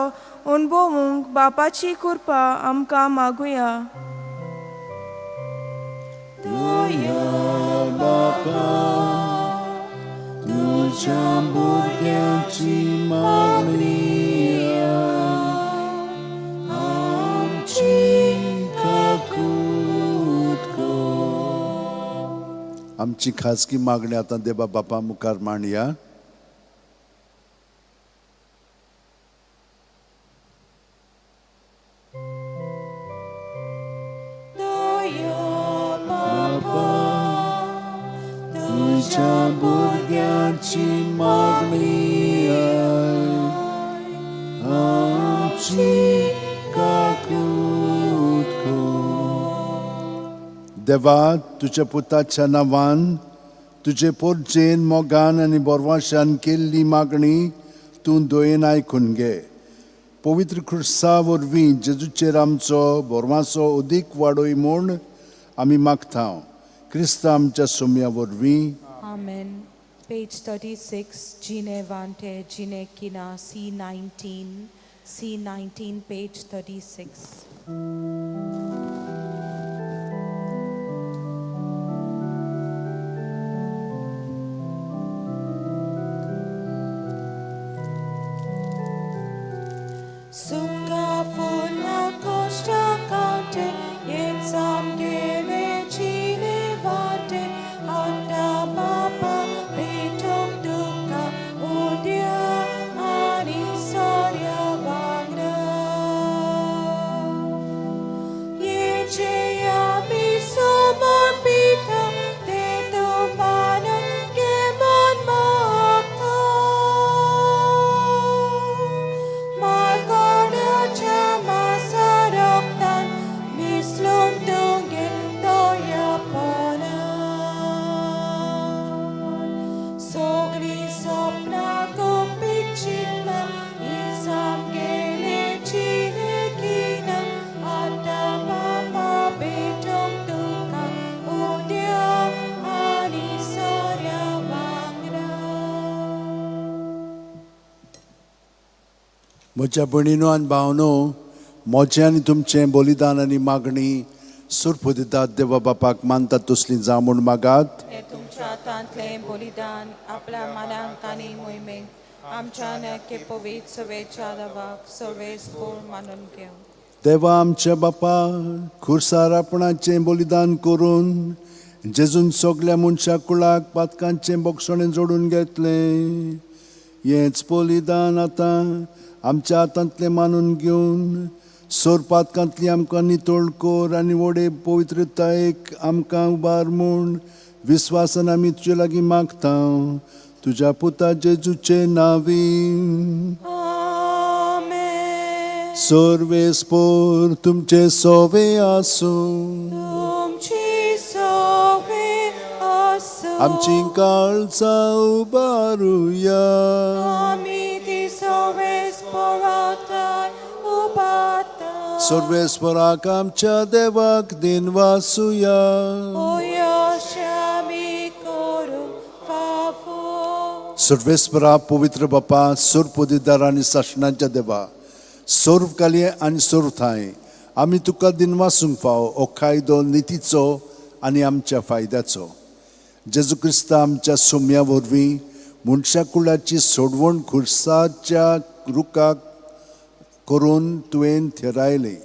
अणभवूंक बापाची कृपा आमकां मागुया. बापा तुज्या भुरग्यांची मागणी आमची काकूत कर. आमची खाजगी मागणी आतां देवा बापा मुखार मांडया. बापा तुज्या भुरग्यांची मागणी आमची काकूत कर. देवा तुज्या पुताच्या नांवान तुजे पोरजेन मोगान आनी बोरवाशान केल्ली मागणी तूं दयेन आयकून घे. पवित्र खुर्सा वरवीं जेजूचेर आमचो बोरवासो अदीक वाडोय म्हूण आमी मागता, क्रिस्ता आमच्या सोम्या वरवीं. Amen. Page 36, Gine Vante, Gine Kina, C19, C19, page 36. Suka fula costa cante, yetsam gele chile vate, ata papa betok duka, udia ani soria vagra. Ye mi somorpita, te tu mano que mon makta. Malgordaच्या मासारक्तान मिसळून तुगे दयापणान. सगळीं सपनां गुपीत चिंतनां इल्साम गेले चिने किना आतां बाबा भेटोवंक तुका उद्या आनी सोऱ्या वांगडा. म्हज्या भयणीनो आनी भावनो, म्हजें आनी तुमचें बलिदान आनी मागणी सुरपुदितात देवा बापाक मानतात तसली जावं म्हूण मागात. हे तुमच्या हातांतलें बलिदान आपल्या मनाक आनी मोहिमेक आमच्या नक्की पवित्र सवेच्या देवाक सर्वेस्पोर मानून घेवं. देवा आमच्या बापा, खुर्सार आपणाचें बलिदान करून जेजून सगल्या मनशा कुळाक पातकांचें बोगसणें जोडून घेतलें. हेंच बलिदान आतां आमच्या हातांतलें मानून घेवन सोर पातकांतली आमकां नितळ कर आनी व्हडे पवित्रतायेक आमकां उबार म्हूण विस्वासान आमी तुजे लागीं मागता, तुज्या पुता जेजूचे नांवीं. आमेन. सर्वेस्पोर तुमचे सोवे आसूं. तुमची सोवे आसूं. आमची काळजां उबारुया. आमी ती सर्वेस्पोरांत उबारता. सर्वेस्पराक आमच्या देवाक दिनवासुया. ओयाशामी करूंक फावो. सर्वेस्परा, पवित्र बापा, सुरपुदिदार आनी सासणाच्या देवा, सर्व कालये आनी सर्व थांय आमी तुका दिनवासूंक फावो हो कायदो नितीचो आनी आमच्या फायद्याचो. जेजू क्रिस्ता आमच्या सोम्या वरवीं मनशा कुळाची सोडवण खुर्साच्या रुखाक करून तुवें थेरायलें.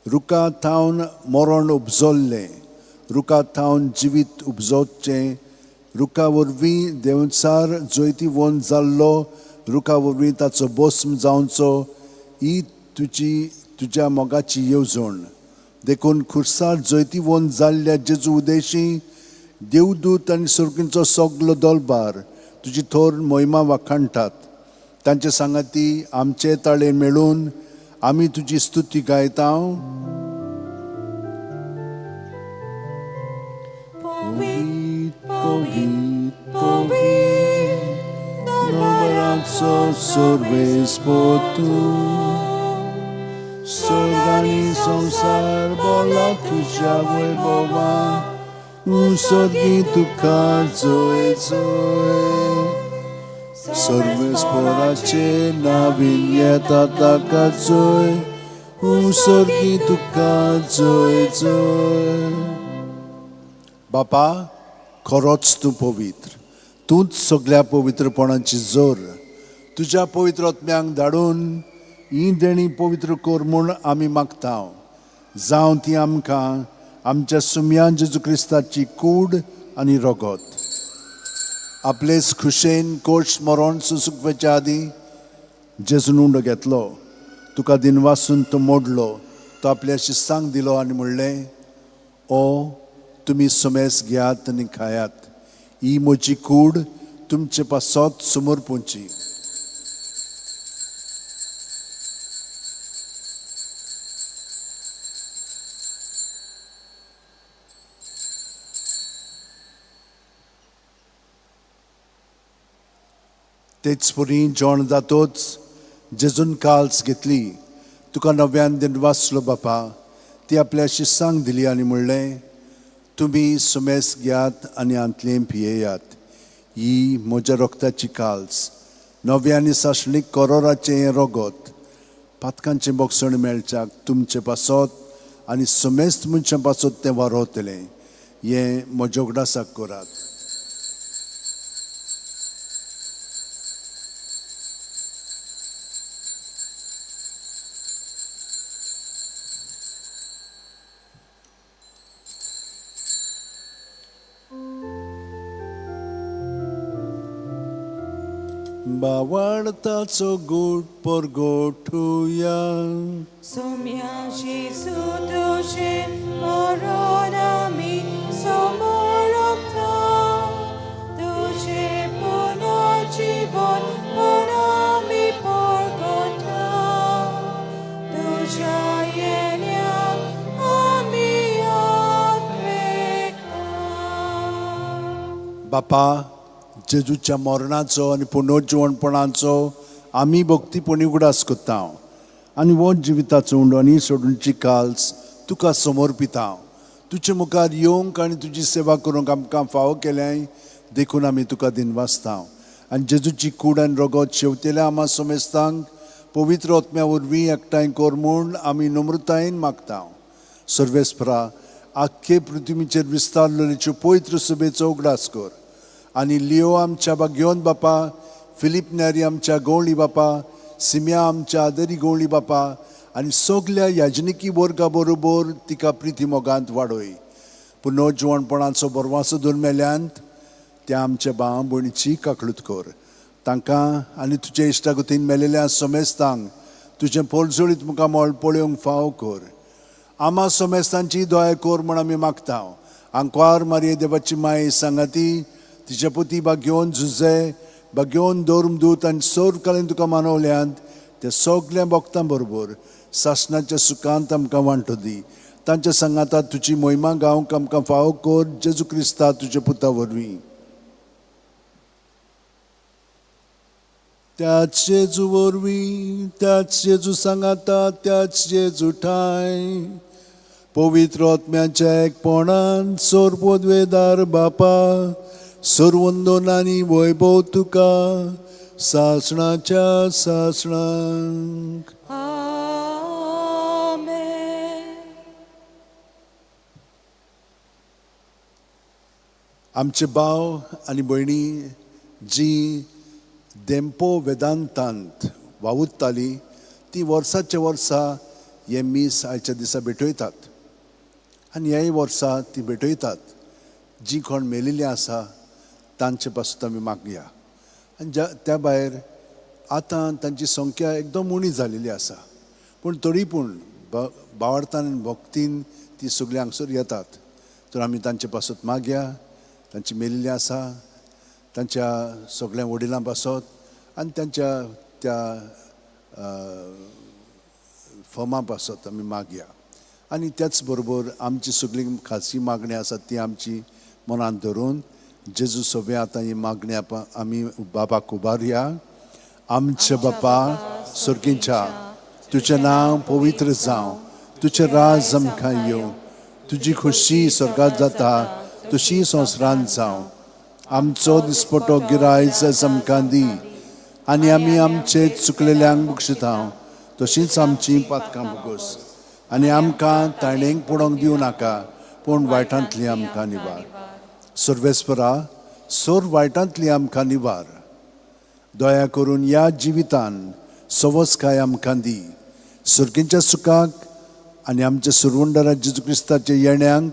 रुखा थावन मरण उपजल्लें, रुखा थावन जिवीत उपजोवचें, रुखा वरवीं देंवचार जैतिवंत जाल्लो, रुखा वरवीं ताचो भस्म जावचो, ही तुजी तुज्या मोगाची येवजण. देखून खुर्सार जैतिवंत जाल्ल्या जेजू उदेशी देवदूत आनी सर्गींचो सगलो दलबार तुजी थोर मोहिमा वाखाणटात. तांचे सांगाती आमचे ताळे मेळून आमी तुजी स्तुती गायता. पवित्र, पवित्र, पवित्र, नवराचो सर्वेस्पोर तूं, स्वर्ग आनी संवसार बोला तुज्या वैभवान, सर्गी तुका जय जय. सर्वेस्पोराचे नावीन येता ताका जय, सर्गी तुका जय जय. बापा, खरोच तूं पवित्र, तूंच सगल्या पवित्रपणाची जोर. तुज्या पवित्र आत्म्यांक धाडून ही देणी पवित्र कर म्हूण आमी मागता. जावं ती आमकां आमच्या सुम्यान जेजू क्रिस्ताची कूड आनी रगत. आपलेच खुशेन कोश मरण सुसुकपाच्या आदीं जेजून उंडो घेतलो, तुका दिनवासून तो मोडलो, तो आपल्या शिस्तांक दिलो आनी म्हणलें, ओ तुमी सुमेस घेयात आनी खायात, ही म्हजी कूड तुमचे पासत समर्पूंची. तेच परी जेवण जातोच जेजून काल्स घेतली, तुका नव्यान दिन वाचलो बापा, ती आपल्या शिस्सांक दिली आनी म्हणलें, तुमी सुमेस घेयात आनी आंतलें पियेयात. ही म्हज्या रोगताची काल्स, नव्या आनी सासणीक करोराचें हें रोगत, पातकांचें बोगसण मेळच्याक तुमचे पासत आनी समेस्त मनशां पासत तें वारोवतलें. हें म्हज्या उगडासाक करात. बावडताचो गोट परगोठुया. सोम्या जेजू तुजें मरण आमी समोरता, तुजें पुनर्जीवन पण आमी परगटा, तुज्या येण्याक आमी आत्वेता. बापा, जेजूच्या मरणाचो आनी पुनर्जिवणपणाचो आमी भक्तीपणी उगडास करता आनी हो जिविताचो उंडो आनी सोडूनची काल्स तुका समर्पिता. तुजे मुखार येवंक आनी तुजी सेवा करूंक आमकां फावो केल्याय देखून आमी तुका दिनवासता. आनी जेजूची कूड आनी रगत शेवतेल्या आमा समेस्तांक पवित्र आत्म्या वरवीं एकठांय कर म्हूण आमी नम्रतायेन मागता. सर्वेस्परा, आख्खे पृथ्वीचेर विस्तारलेल्यो पवित्र सभेचो उगडास कर आनी लियो आमच्या बागयोन बापा, फिलीप न्यारी आमच्या गवळी बापा, सिम्या आमच्या आदरी गवळी बापा आनी सगल्या याजनिकी वर्गा बरोबर तिका प्रिती मोगांत वाडय. पुनर्जिवणपणाचो बरवासो धरून मेल्यांत त्या आमच्या भाव भयणीची काकळूत कर. तांकां आनी तुज्या इश्टागतीन मेलेल्या समेस्तांक तुजें पोलजोळीत मुखामळ पळोवंक फावो कर. आमा समेस्तांची दया कर म्हूण आमी मागता. आंकवार मारये देवाची माय सांगाती तिच्या पुती बागयोन झुजे बागयोन धर्मदूत आनी सर्वकालीन तुका मानवल्यांत त्या सगल्या भक्तां बरोबर सासणाच्या सुखांत आमकां वांटो दी. तांच्या सांगाता तुजी मोहिमा गावंक आमकां फावो कर जेजू क्रिस्ता तुज्या पुता वरवीं. त्याच जेजू वरवीं, त्याच जेजू सांगाता, त्याच जेजू ठांय पवित्र आत्म्याच्या एकपणान सोरपोदवेदार बापा, सर्वंदन आनी वैभव तुका सासणाच्या सासणाक. आमेन. आमचे भाव आनी भयणी जी धेंपो वेदांतांत वावुरताली ती वर्साच्या वर्सा हें मीस आयच्या दिसा भेटयतात आनी ह्याय वर्सा ती भेटयतात. जी कोण मेलिल्लीं आसा तांचे पासून आमी मागया. आनी त्या भायर आतां तांची संख्या एकदम उणी जालेली आसा, पूण तरी पूण बावडतान आनी भक्तीन ती सगळीं हांगसर येतात. तर आमी तांचे पासत मागया, तांची मेलिल्ली आसा तांच्या सगळ्या वडिलां पासत आनी तांच्या त्या फर्मा पासत आमी मागया. आनी त्याच बरोबर आमची सगळीं खासी मागणी आसा ती आमची मनांत धरून जेजू सगळें आतां ही मागणी आमी बाबाक उबारया. आमच्या बापा सर्गीच्या, तुजें नांव पवित्र जावं, तुजें राज आमकां येवं, तुजी खुशी स्वर्गात जाता तशी संवसारांत जावं. आमचो दिसपटो गिरायच आमकां दी आनी आमी आमचे चुकलेल्यांक बक्षिता तशींच आमची पातकां भोगोस आनी आमकां ताणेंक पडोवंक दिवं नाका, पूण वायटांतली आमकां निवार. सर्वेस्परा, सोर वायटांतली आमकां निवार. दया करून ह्या जिवितान सवसकाय आमकां दी. सर्गींच्या सुखाक आनी आमच्या सुरवंडरा जेजू क्रिस्ताच्या येण्यांक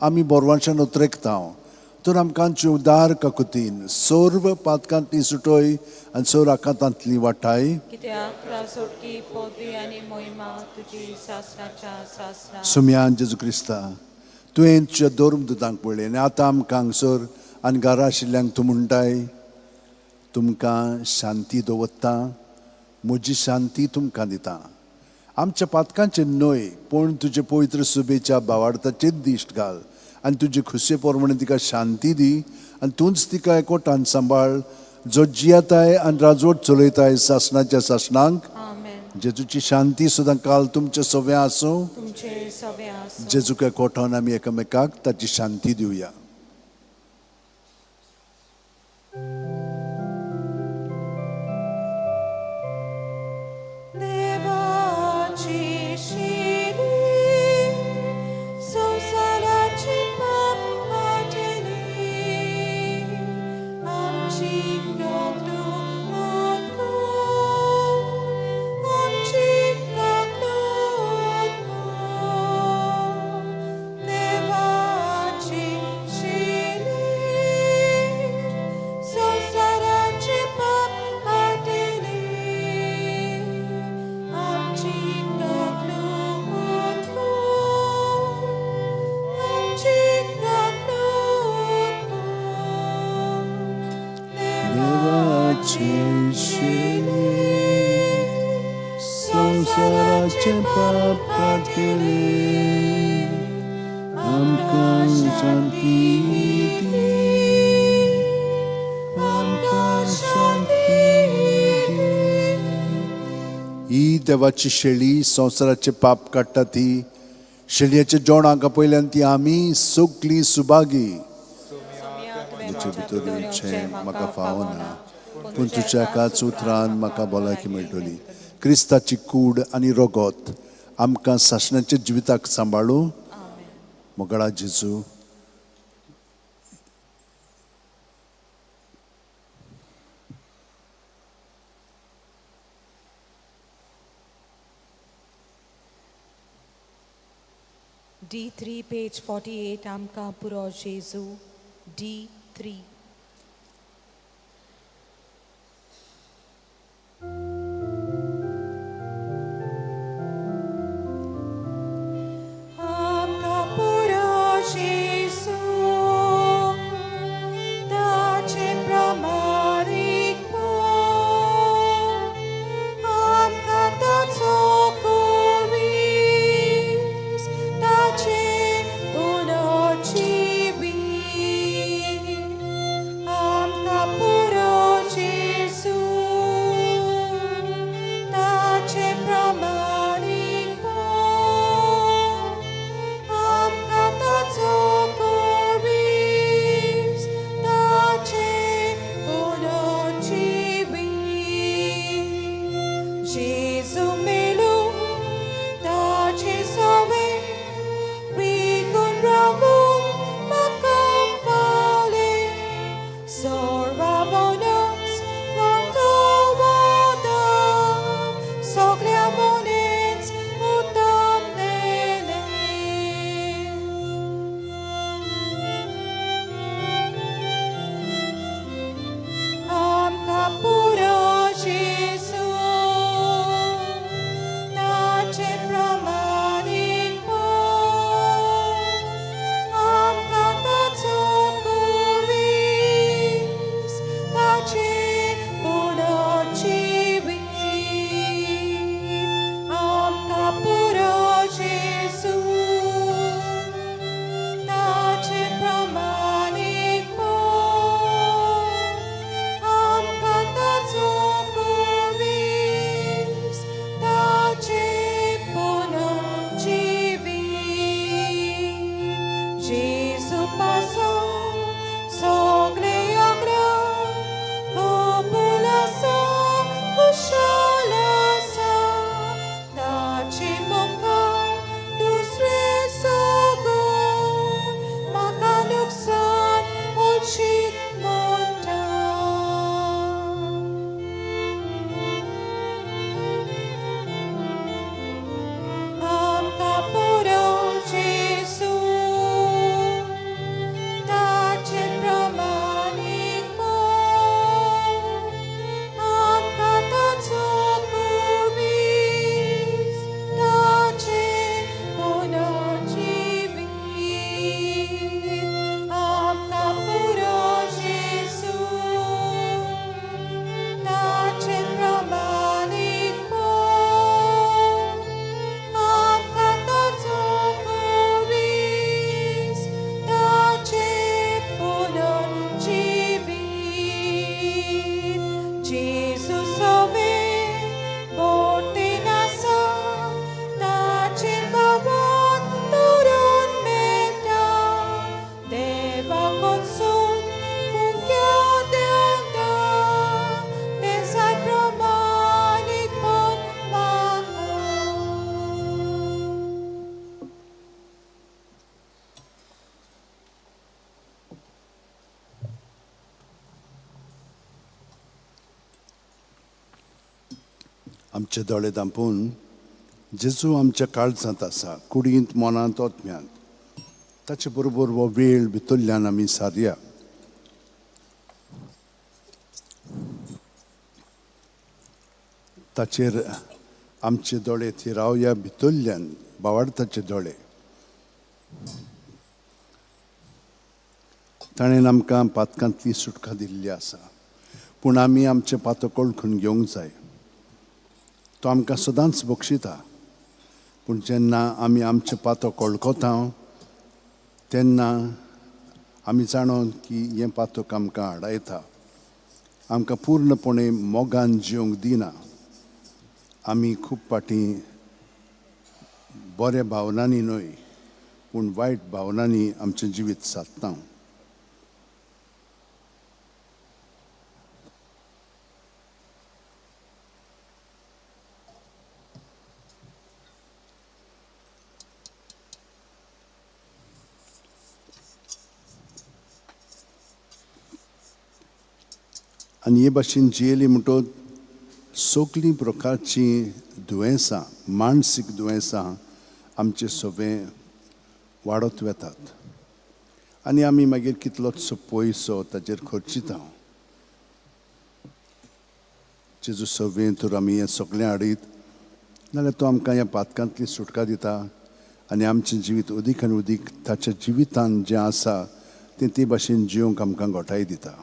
आमी बोरवांशान उतरेकता. तर आमकां उदार काकुतीन सर्व पातकांतली सुटय आनी सर्व आकांतांतली वाटाय. सुम्यान जेजू क्रिस्ता, तुवें तुज्या धर्मदुतांक पळयलें आनी आतां आमकां हांगसर आनी घरा आशिल्ल्यांक तूं म्हणटाय, तुमकां शांती दवरता, म्हजी शांती तुमकां दिता. आमच्या पातकांचेर न्हय पूण तुजे पवित्र सुबेच्या बावार्थाचेर दिश्ट घाल आनी तुजे खुशे प्रमाणे तिका शांती दी आनी तूंच तिका एकवटान सांबाळ जो जियेताय आनी राजवट चलयताय सासणाच्या सासणांक. आमेन. जेजूची शांती सदां काल तुमचे सव्या आसूं. तुमचे सवे आसूं. जेजूक कोठोन आमी एकामेकाक ताची शांती दिवया. देवाची शिली संवसाराची पाप काडटली, आमची काकलूट कर, आमची काकलूट कर. देवाची शिली संवसाराची पाप काडटली, आमची काकलूट कर, आमची काकलूट कर. देवाची शिली संवसाराचें पाप काडटली, आमकां शांती दी, आमकां शांती दी. ही देवाची शेळी संवसाराचें पाप काडटा ती शेळयेच्या जेवणाक आपयल्यान ती आमी सगळीं सुभागी. तुजे भितर येवचें म्हाका फावना, पूण तुज्या एकाच उतरान म्हाका भलायकी मेळटली. क्रिस्ताची कूड आनी रगत आमकां सासणाच्या जिविताक सांबाळू. मोगळा जेजू. D3 page 48 आमकां पुरो जेजू. D3. आमकां पुरो जेजू, ताचे प्रमाणीकपण, आमकां ताचो कुवीस, ताचे पुनर्जिवीत. आमकां पुरो जेजू, ताचे प्रमाणीकपण, आमकां ताचो कुवीस, ताचे पुनर्जिवीत. जेजू मेलो ताचे सवे रिगून रावूंक म्हाका फावलें, सोरवावोनच वांटोवादां, सगळ्या वनेच उत्तम देणें. आमकां पुरो जेजू, ताचे प्रमाणीकपण, आमकां ताचो कुवीस, ताचे पुनर्जिवीत. आमकां पुरो जेजू, ताचे प्रमाणीकपण, आमकां ताचो कुवीस, ताचे पुनर्जिवीत. जेजू पासत सगळें आग्र कबूल आसा, खुशाल आसा, ताचे मुखार दुसरें सगळें म्हाका नुकसान अशीत म्हणटा. आमकां पुरो जेजू, ताचे प्रमाणीकपण, आमकां ताचो कुवीस, ताचे पुनर्जिवीत. फाकोसून फुंक्या देवता तेसा प्रमाणीकपण म्हाका. आमचे दोळे धांपून जेजू आमच्या काळजांत आसा, कुडींत, मनांत, ओतम्यांत. ताचे बरोबर हो वेळ भितरल्यान आमी सारया. ताचेर आमचे दोळे थिरावया भितरल्यान, बावाडताचे दोळे. ताणें आमकां पातकांतली सुटका दिल्ली आसा, पूण आमी आमचें पातक वळखून घेवंक जाय. तो आमकां सदांच बक्षिता, पूण जेन्ना आमी आमचें पातक वळखता तेन्ना आमी जाणोन की हें पातक आमकां आडायता, आमकां पूर्णपणे मोगान जिवंक दिना. आमी खूब फाटीं बऱ्या भावनांनी न्हय पूण वायट भावनांनी आमचें जिवीत सादता. आनी हे भाशेन जियेली म्हणटच सगळीं प्रकारचीं दुयेंसां, मानसीक दुयेंसां आमचे सगळें वाडत वेतात आनी आमी मागीर कितलोचो पयसो ताचेर खर्चिता. जेजू सगळें तर आमी हें सगळें हाडीत नाल्यार तो आमकां ह्या पातकांतली सुटका दिता आनी आमचें जिवीत अदीक आनी अदीक ताच्या जिवितान जें आसा तें ते भाशेन जिवंक आमकां घोटाय दिता.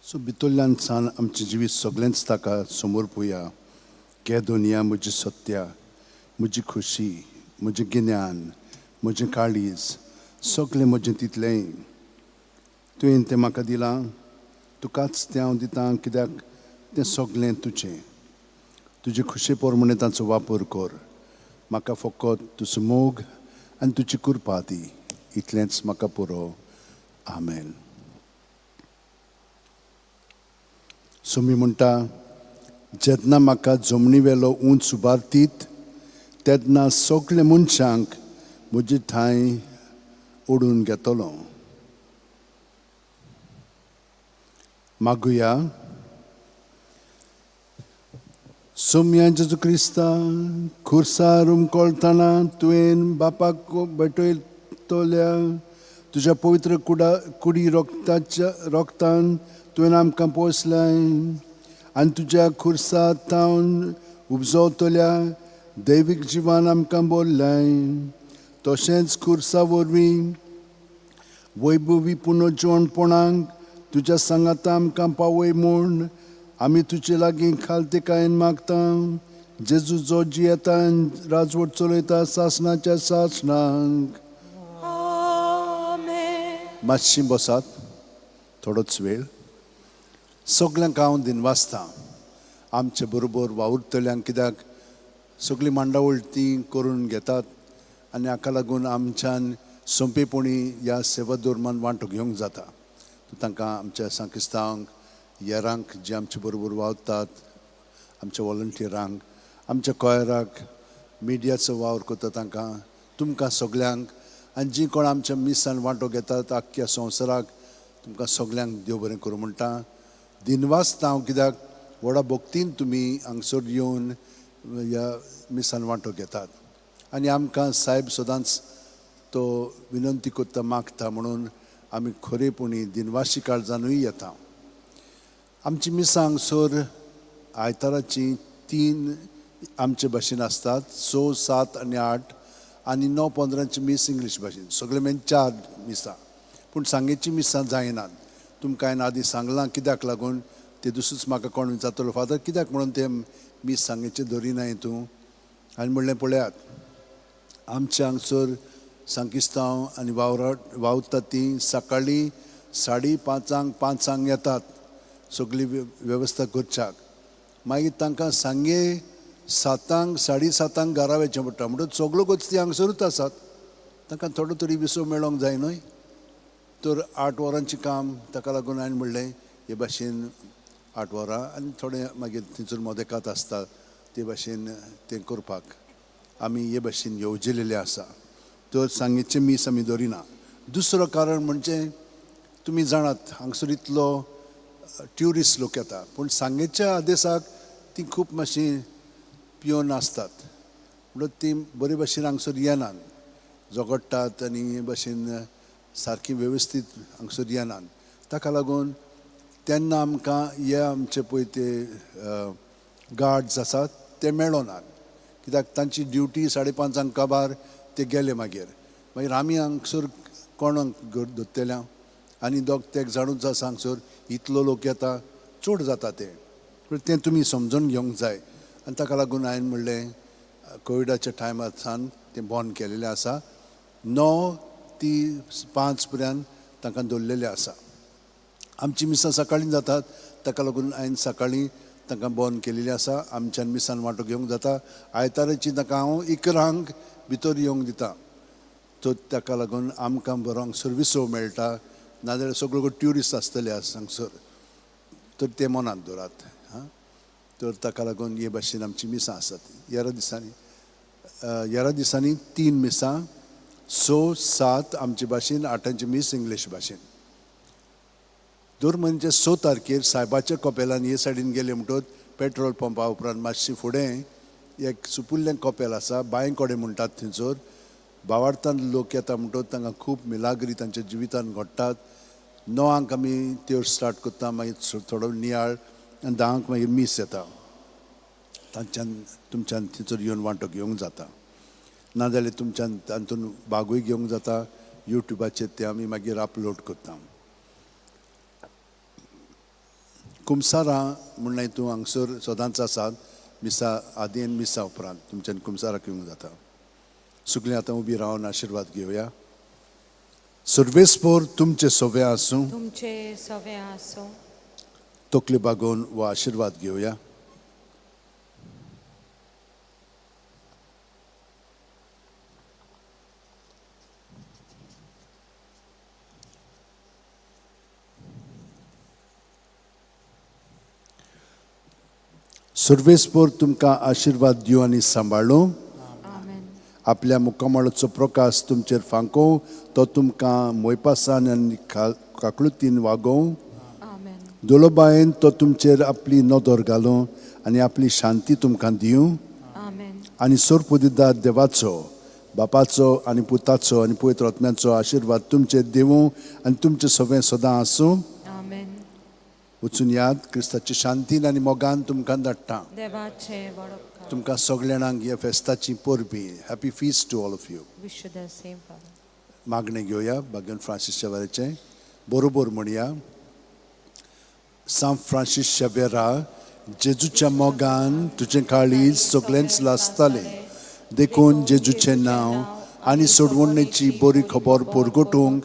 सो भितरल्यान सान आमचें जिवीत सगळेंच ताका समोर पोया. के दुनिया म्हजी सत्या, म्हजी खुशी, म्हजें गिन्यान, म्हजें काळीज, सगळें म्हजें तितलेंय तुवें तें म्हाका दिलां, तुकाच तें हांव दितां, कित्याक तें सगळें तुजें. तुजे खुशे प्रमाणे ताचो वापर कर. म्हाका फकत तुजो मोग आनी तुजी कृपा दी, इतलेंच म्हाका पुरो. आमेन. सुमी म्हणटा, जेन्ना म्हाका जमनी वेलो उंच उबारतीत तेन्ना सगळे मनशांक म्हजे ठांय ओडून घेतलो. मागुया. सोम्या जेजू क्रिस्ता, खुर्सार उमकळटना तुवें बापाक भेटयतल्या तुज्या पवित्र कुडी रोगताच्या रोगतान तुवें आमकां पोसलें आनी तुज्या खुर्सा तावन उपजवतल्या दैवीक जिवान आमकां बोल्लें. तशेंच खुर्सा वरवीं वैभवी पुनर्जिवणपणाक तुज्या सांगाता आमकां पावय म्हूण आमी तुजे लागीं खालतेकायेन मागता. जेजू जो जियेता राजवट चलयता सासणाच्या सासणाक. मातशी बसात थोडोच वेळ. सगल्यांक हांव दिनवासता आमचे बरोबर वावुरतल्यांक, कित्याक सगळीं मांडावळ ती करून घेतात आनी हाका लागून आमच्यान सोंपेपणी ह्या सेवा धर्मान वांटो घेवंक जाता. तांकां आमच्या सांकिस्तांक, येरांक जे आमचे बरोबर वावरतात, आमच्या वॉलंटियरांक, आमच्या कॉयराक, मिडियाचो वावर करता तांकां, तुमकां सगल्यांक आनी जीं कोण आमच्या मिसान वांटो घेतात आख्ख्या संवसाराक, तुमकां सगल्यांक देव बरें करूं म्हणटा. दिनवासता हांव, कित्याक व्हडा भक्तीन तुमी हांगसर येवन ह्या मिसान वांटो घेतात आनी आमकां सायब सदांच तो विनंती करता, मागता, म्हणून आमी खरेपणी दिनवाशी काळजानूय येता. आमची मिसां हांगसर आयताराची 3 आमचे भाशेन आसतात, 6, 7 आनी 8, आनी 9:15 मीस इंग्लीश भाशेन. सगळे मेन 4 मिसां, पूण सांगेची मिसां जायनात. तुमकां हांवें आदीं सांगलां कित्याक लागून ते दुसरोच म्हाका कोण विचारतलो, फादर कित्याक म्हणून ते मीस सांगेचें धरिनाय तूं? आनी म्हणलें पळयात आमच्या हांगसर सांकिस्तांव आनी वावुरता ती सकाळीं 5:30 5 येतात सगळी वेवस्था करच्याक. मागीर तांकां सांगे 7 7:30 घरा वचचें पडटा. म्हणटच सगळ्यो गोश्टी हांगसरूच आसात, तांकां थोडो तरी विसव मेळोंक जाय न्हय. तर 8 वरांचें काम, ताका लागून हांवें म्हणलें हे भाशेन 8 वरां आनी थोडें मागीर थंयसर मोदेकात आसता ते भाशेन तें करपाक आमी हे भाशेन येवजिलेलें आसा. तर सांगेचें मीस आमी दवरिना. दुसरो कारण म्हणजे तुमी जाणात हांगसर इतलो ट्युरिस्ट लोक येता, पूण सांगेच्या आदेसाक ती खूब मातशी पिवन आसतात, म्हणून ती बरे भाशेन हांगसर येनात, झगडटात आनी हे भाशेन सारकी वेवस्थीत हांगसर येनात. ताका लागून तेन्ना आमकां हे आमचे पळय ते गार्ड्स आसात ते मेळनात, कित्याक तांची ड्युटी 5:30 काबार ते गेले. मागीर मागीर आमी हांगसर कोणाक धरतले आनी दोग तेग जाणूच आसा हांगसर, इतलो लोक येता चड जाता तें. पूण तें तुमी समजून घेवंक जाय. आनी ताका लागून हांवें म्हणलें कोविडाच्या टायमार सावन तें बंद केलेलें आसा. 9 ते 5 पर्यंत तांकां दवरलेलें आसा. आमची मिसां सकाळीं जातात, ताका लागून हांवें सकाळीं तांकां बंद केलेलें आसा. आमच्यान मिसान वांटो घेवंक जाता. आयताराची तांकां हांव 11 भितर येवंक दिता. तर ताका लागून आमकां बरो हांगसर विसव मेळटा, नाजाल्यार सगळो ट्युरिस्ट आसतले हांगसर. तर तें मनांत दवरात. हां, तर ताका लागून हे भाशेन आमची मिसां आसात. ह्या दिसांनी 3 मिसां, 6, 7 आमचे भाशेन, 8 मीस इंग्लीश भाशेन. दर म्हयन्याचे 6 तारखेर सायबाच्या कपेलान हे सायडीन गेले म्हणटच पेट्रोल पंपा उपरांत मातशें फुडें एक सुपुल्लें कपेल आसा, बांय कडेन म्हणटात थंयसर. बावार्थान लोक येता म्हणटच तांकां खूब मिलाग्री तांच्या जिवितान घडटात. 9 आमी त्यो स्टार्ट करता, मागीर थोडो नियाळ आनी 10 मागीर मीस येता. तांच्यान तुमच्यान थंयसर येवन वांटो घेवंक जाता, नाजाल्यार तुमच्यान तातूंत भागूय घेवंक जाता. युट्यूबाचेर ते आमी मागीर अपलोड करता. कुमसारां म्हणल्यार तूं हांगसर सदांच आसात, मिसा आदी आनी मिसा उपरांत तुमच्यान कुमसाराक येवंक जाता. सगळीं आतां उबी रावन आशिर्वाद घेवया. सर्वेस्पोर तुमचे सवे आसूं, तुमचे सवे आसूं. तकली बागोवन हो आशिर्वाद घेवया. सर्वेस्पोर तुमकां आशिर्वाद दिवं आनी सांबाळूं. आपल्या मुखामळाचो प्रकाश तुमचेर फांको, तो तुमकां मोयपासान आनी काकळुतीन वागोवं. दोलोबायेन तो तुमचेर आपली नदर घालूं आनी आपली शांती तुमकां दिवं. आनी सोरपुदिदार देवाचो, बापाचो आनी पुताचो आनी पवित्र आत्म्याचो आशिर्वाद तुमचेर दिवं आनी तुमचें सगळें सदां आसूं. वचून याद क्रिस्ताची शांतीन आनी मोगान तुमकां धाडटा. तुमकां सगळ्यांक ह्या फेस्ताची परबीं. Happy feast to all of you. मागणें घेवया भाग्यन फ्रांसीस शेवराचें. बरोबर म्हणया. सांत फ्रांसीस शेवेरा, जेजूच्या मोगान तुजें काळीज सगळेंच लासतालें, देखून जेजूचें नांव आनी सोडवणेची बरी खबर परगटूंक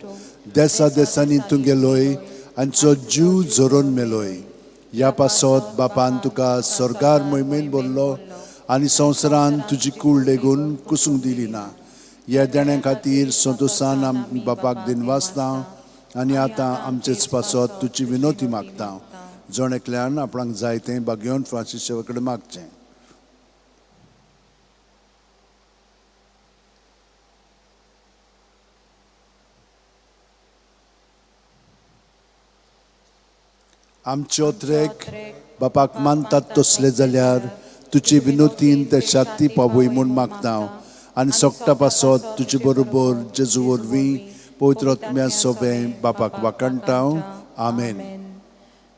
देसा देसांनी तूं गेलोय आनी जीव झरोवन मेलोय. ह्या पासत बापान तुका स्वर्गार मोहिमेन भरलो आनी संवसारान तुजी कूड लेगून कुसूंक दिली ना. ह्या देण्या खातीर संतोशान आमी बापाक दिनवासता आनी आतां आमचेच पासत तुजी विनोती मागता. जण एकल्यान आपणाक जाय तें भाग्योन फ्रांसीस शेवा कडेन मागचें. आमचे ओत्रेक बापाक मानतात तसले जाल्यार तुजी विनोतीन ते शाती पावय म्हूण मागता आनी सोगटा पासत तुजे बरोबर जेजू वरवीं पवित्र आत्म्या सोबें बापाक वाखाणटा. आमेन.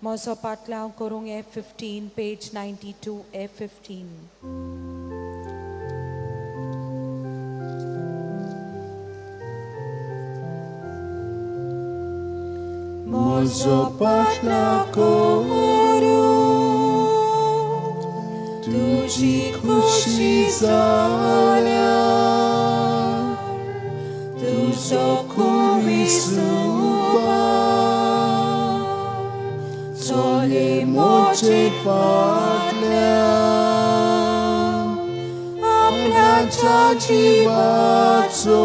म्हजो पाटलाव करूंक F15 page 92 F15. म्हजो पाटलाव करूं तुज्या तुजी खुशी जाल्या तुजो कुरीस चोले मोचे फाटल्यान आपल्याच्या जिवाचो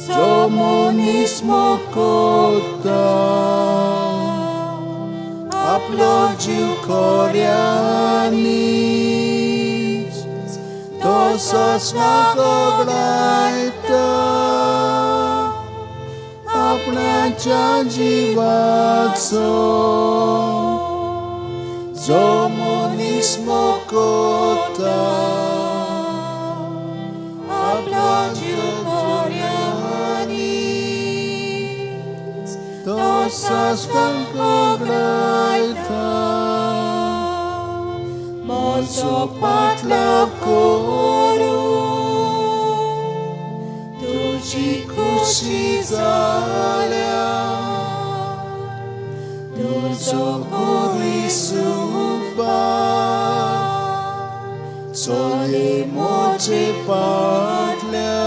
जो मनीस मोकोता आपलो जीव खोऱ्यांनीच तो सोंसणाक वगडायता आपणाच्या जिवाचो जो मनीस मोकोता आपलो जीव खोऱ्यांनीच तो सोंसणाक वगडायता म्हजो पाटलाव करूं तुजी खुशी जाल्या तुजो कुरीस चोले मोचे फाटल्यान.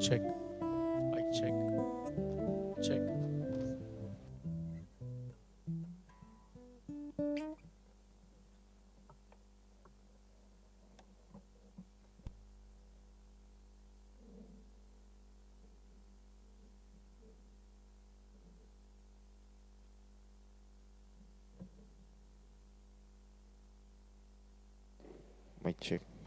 Check. Mic check. Check. Mic check.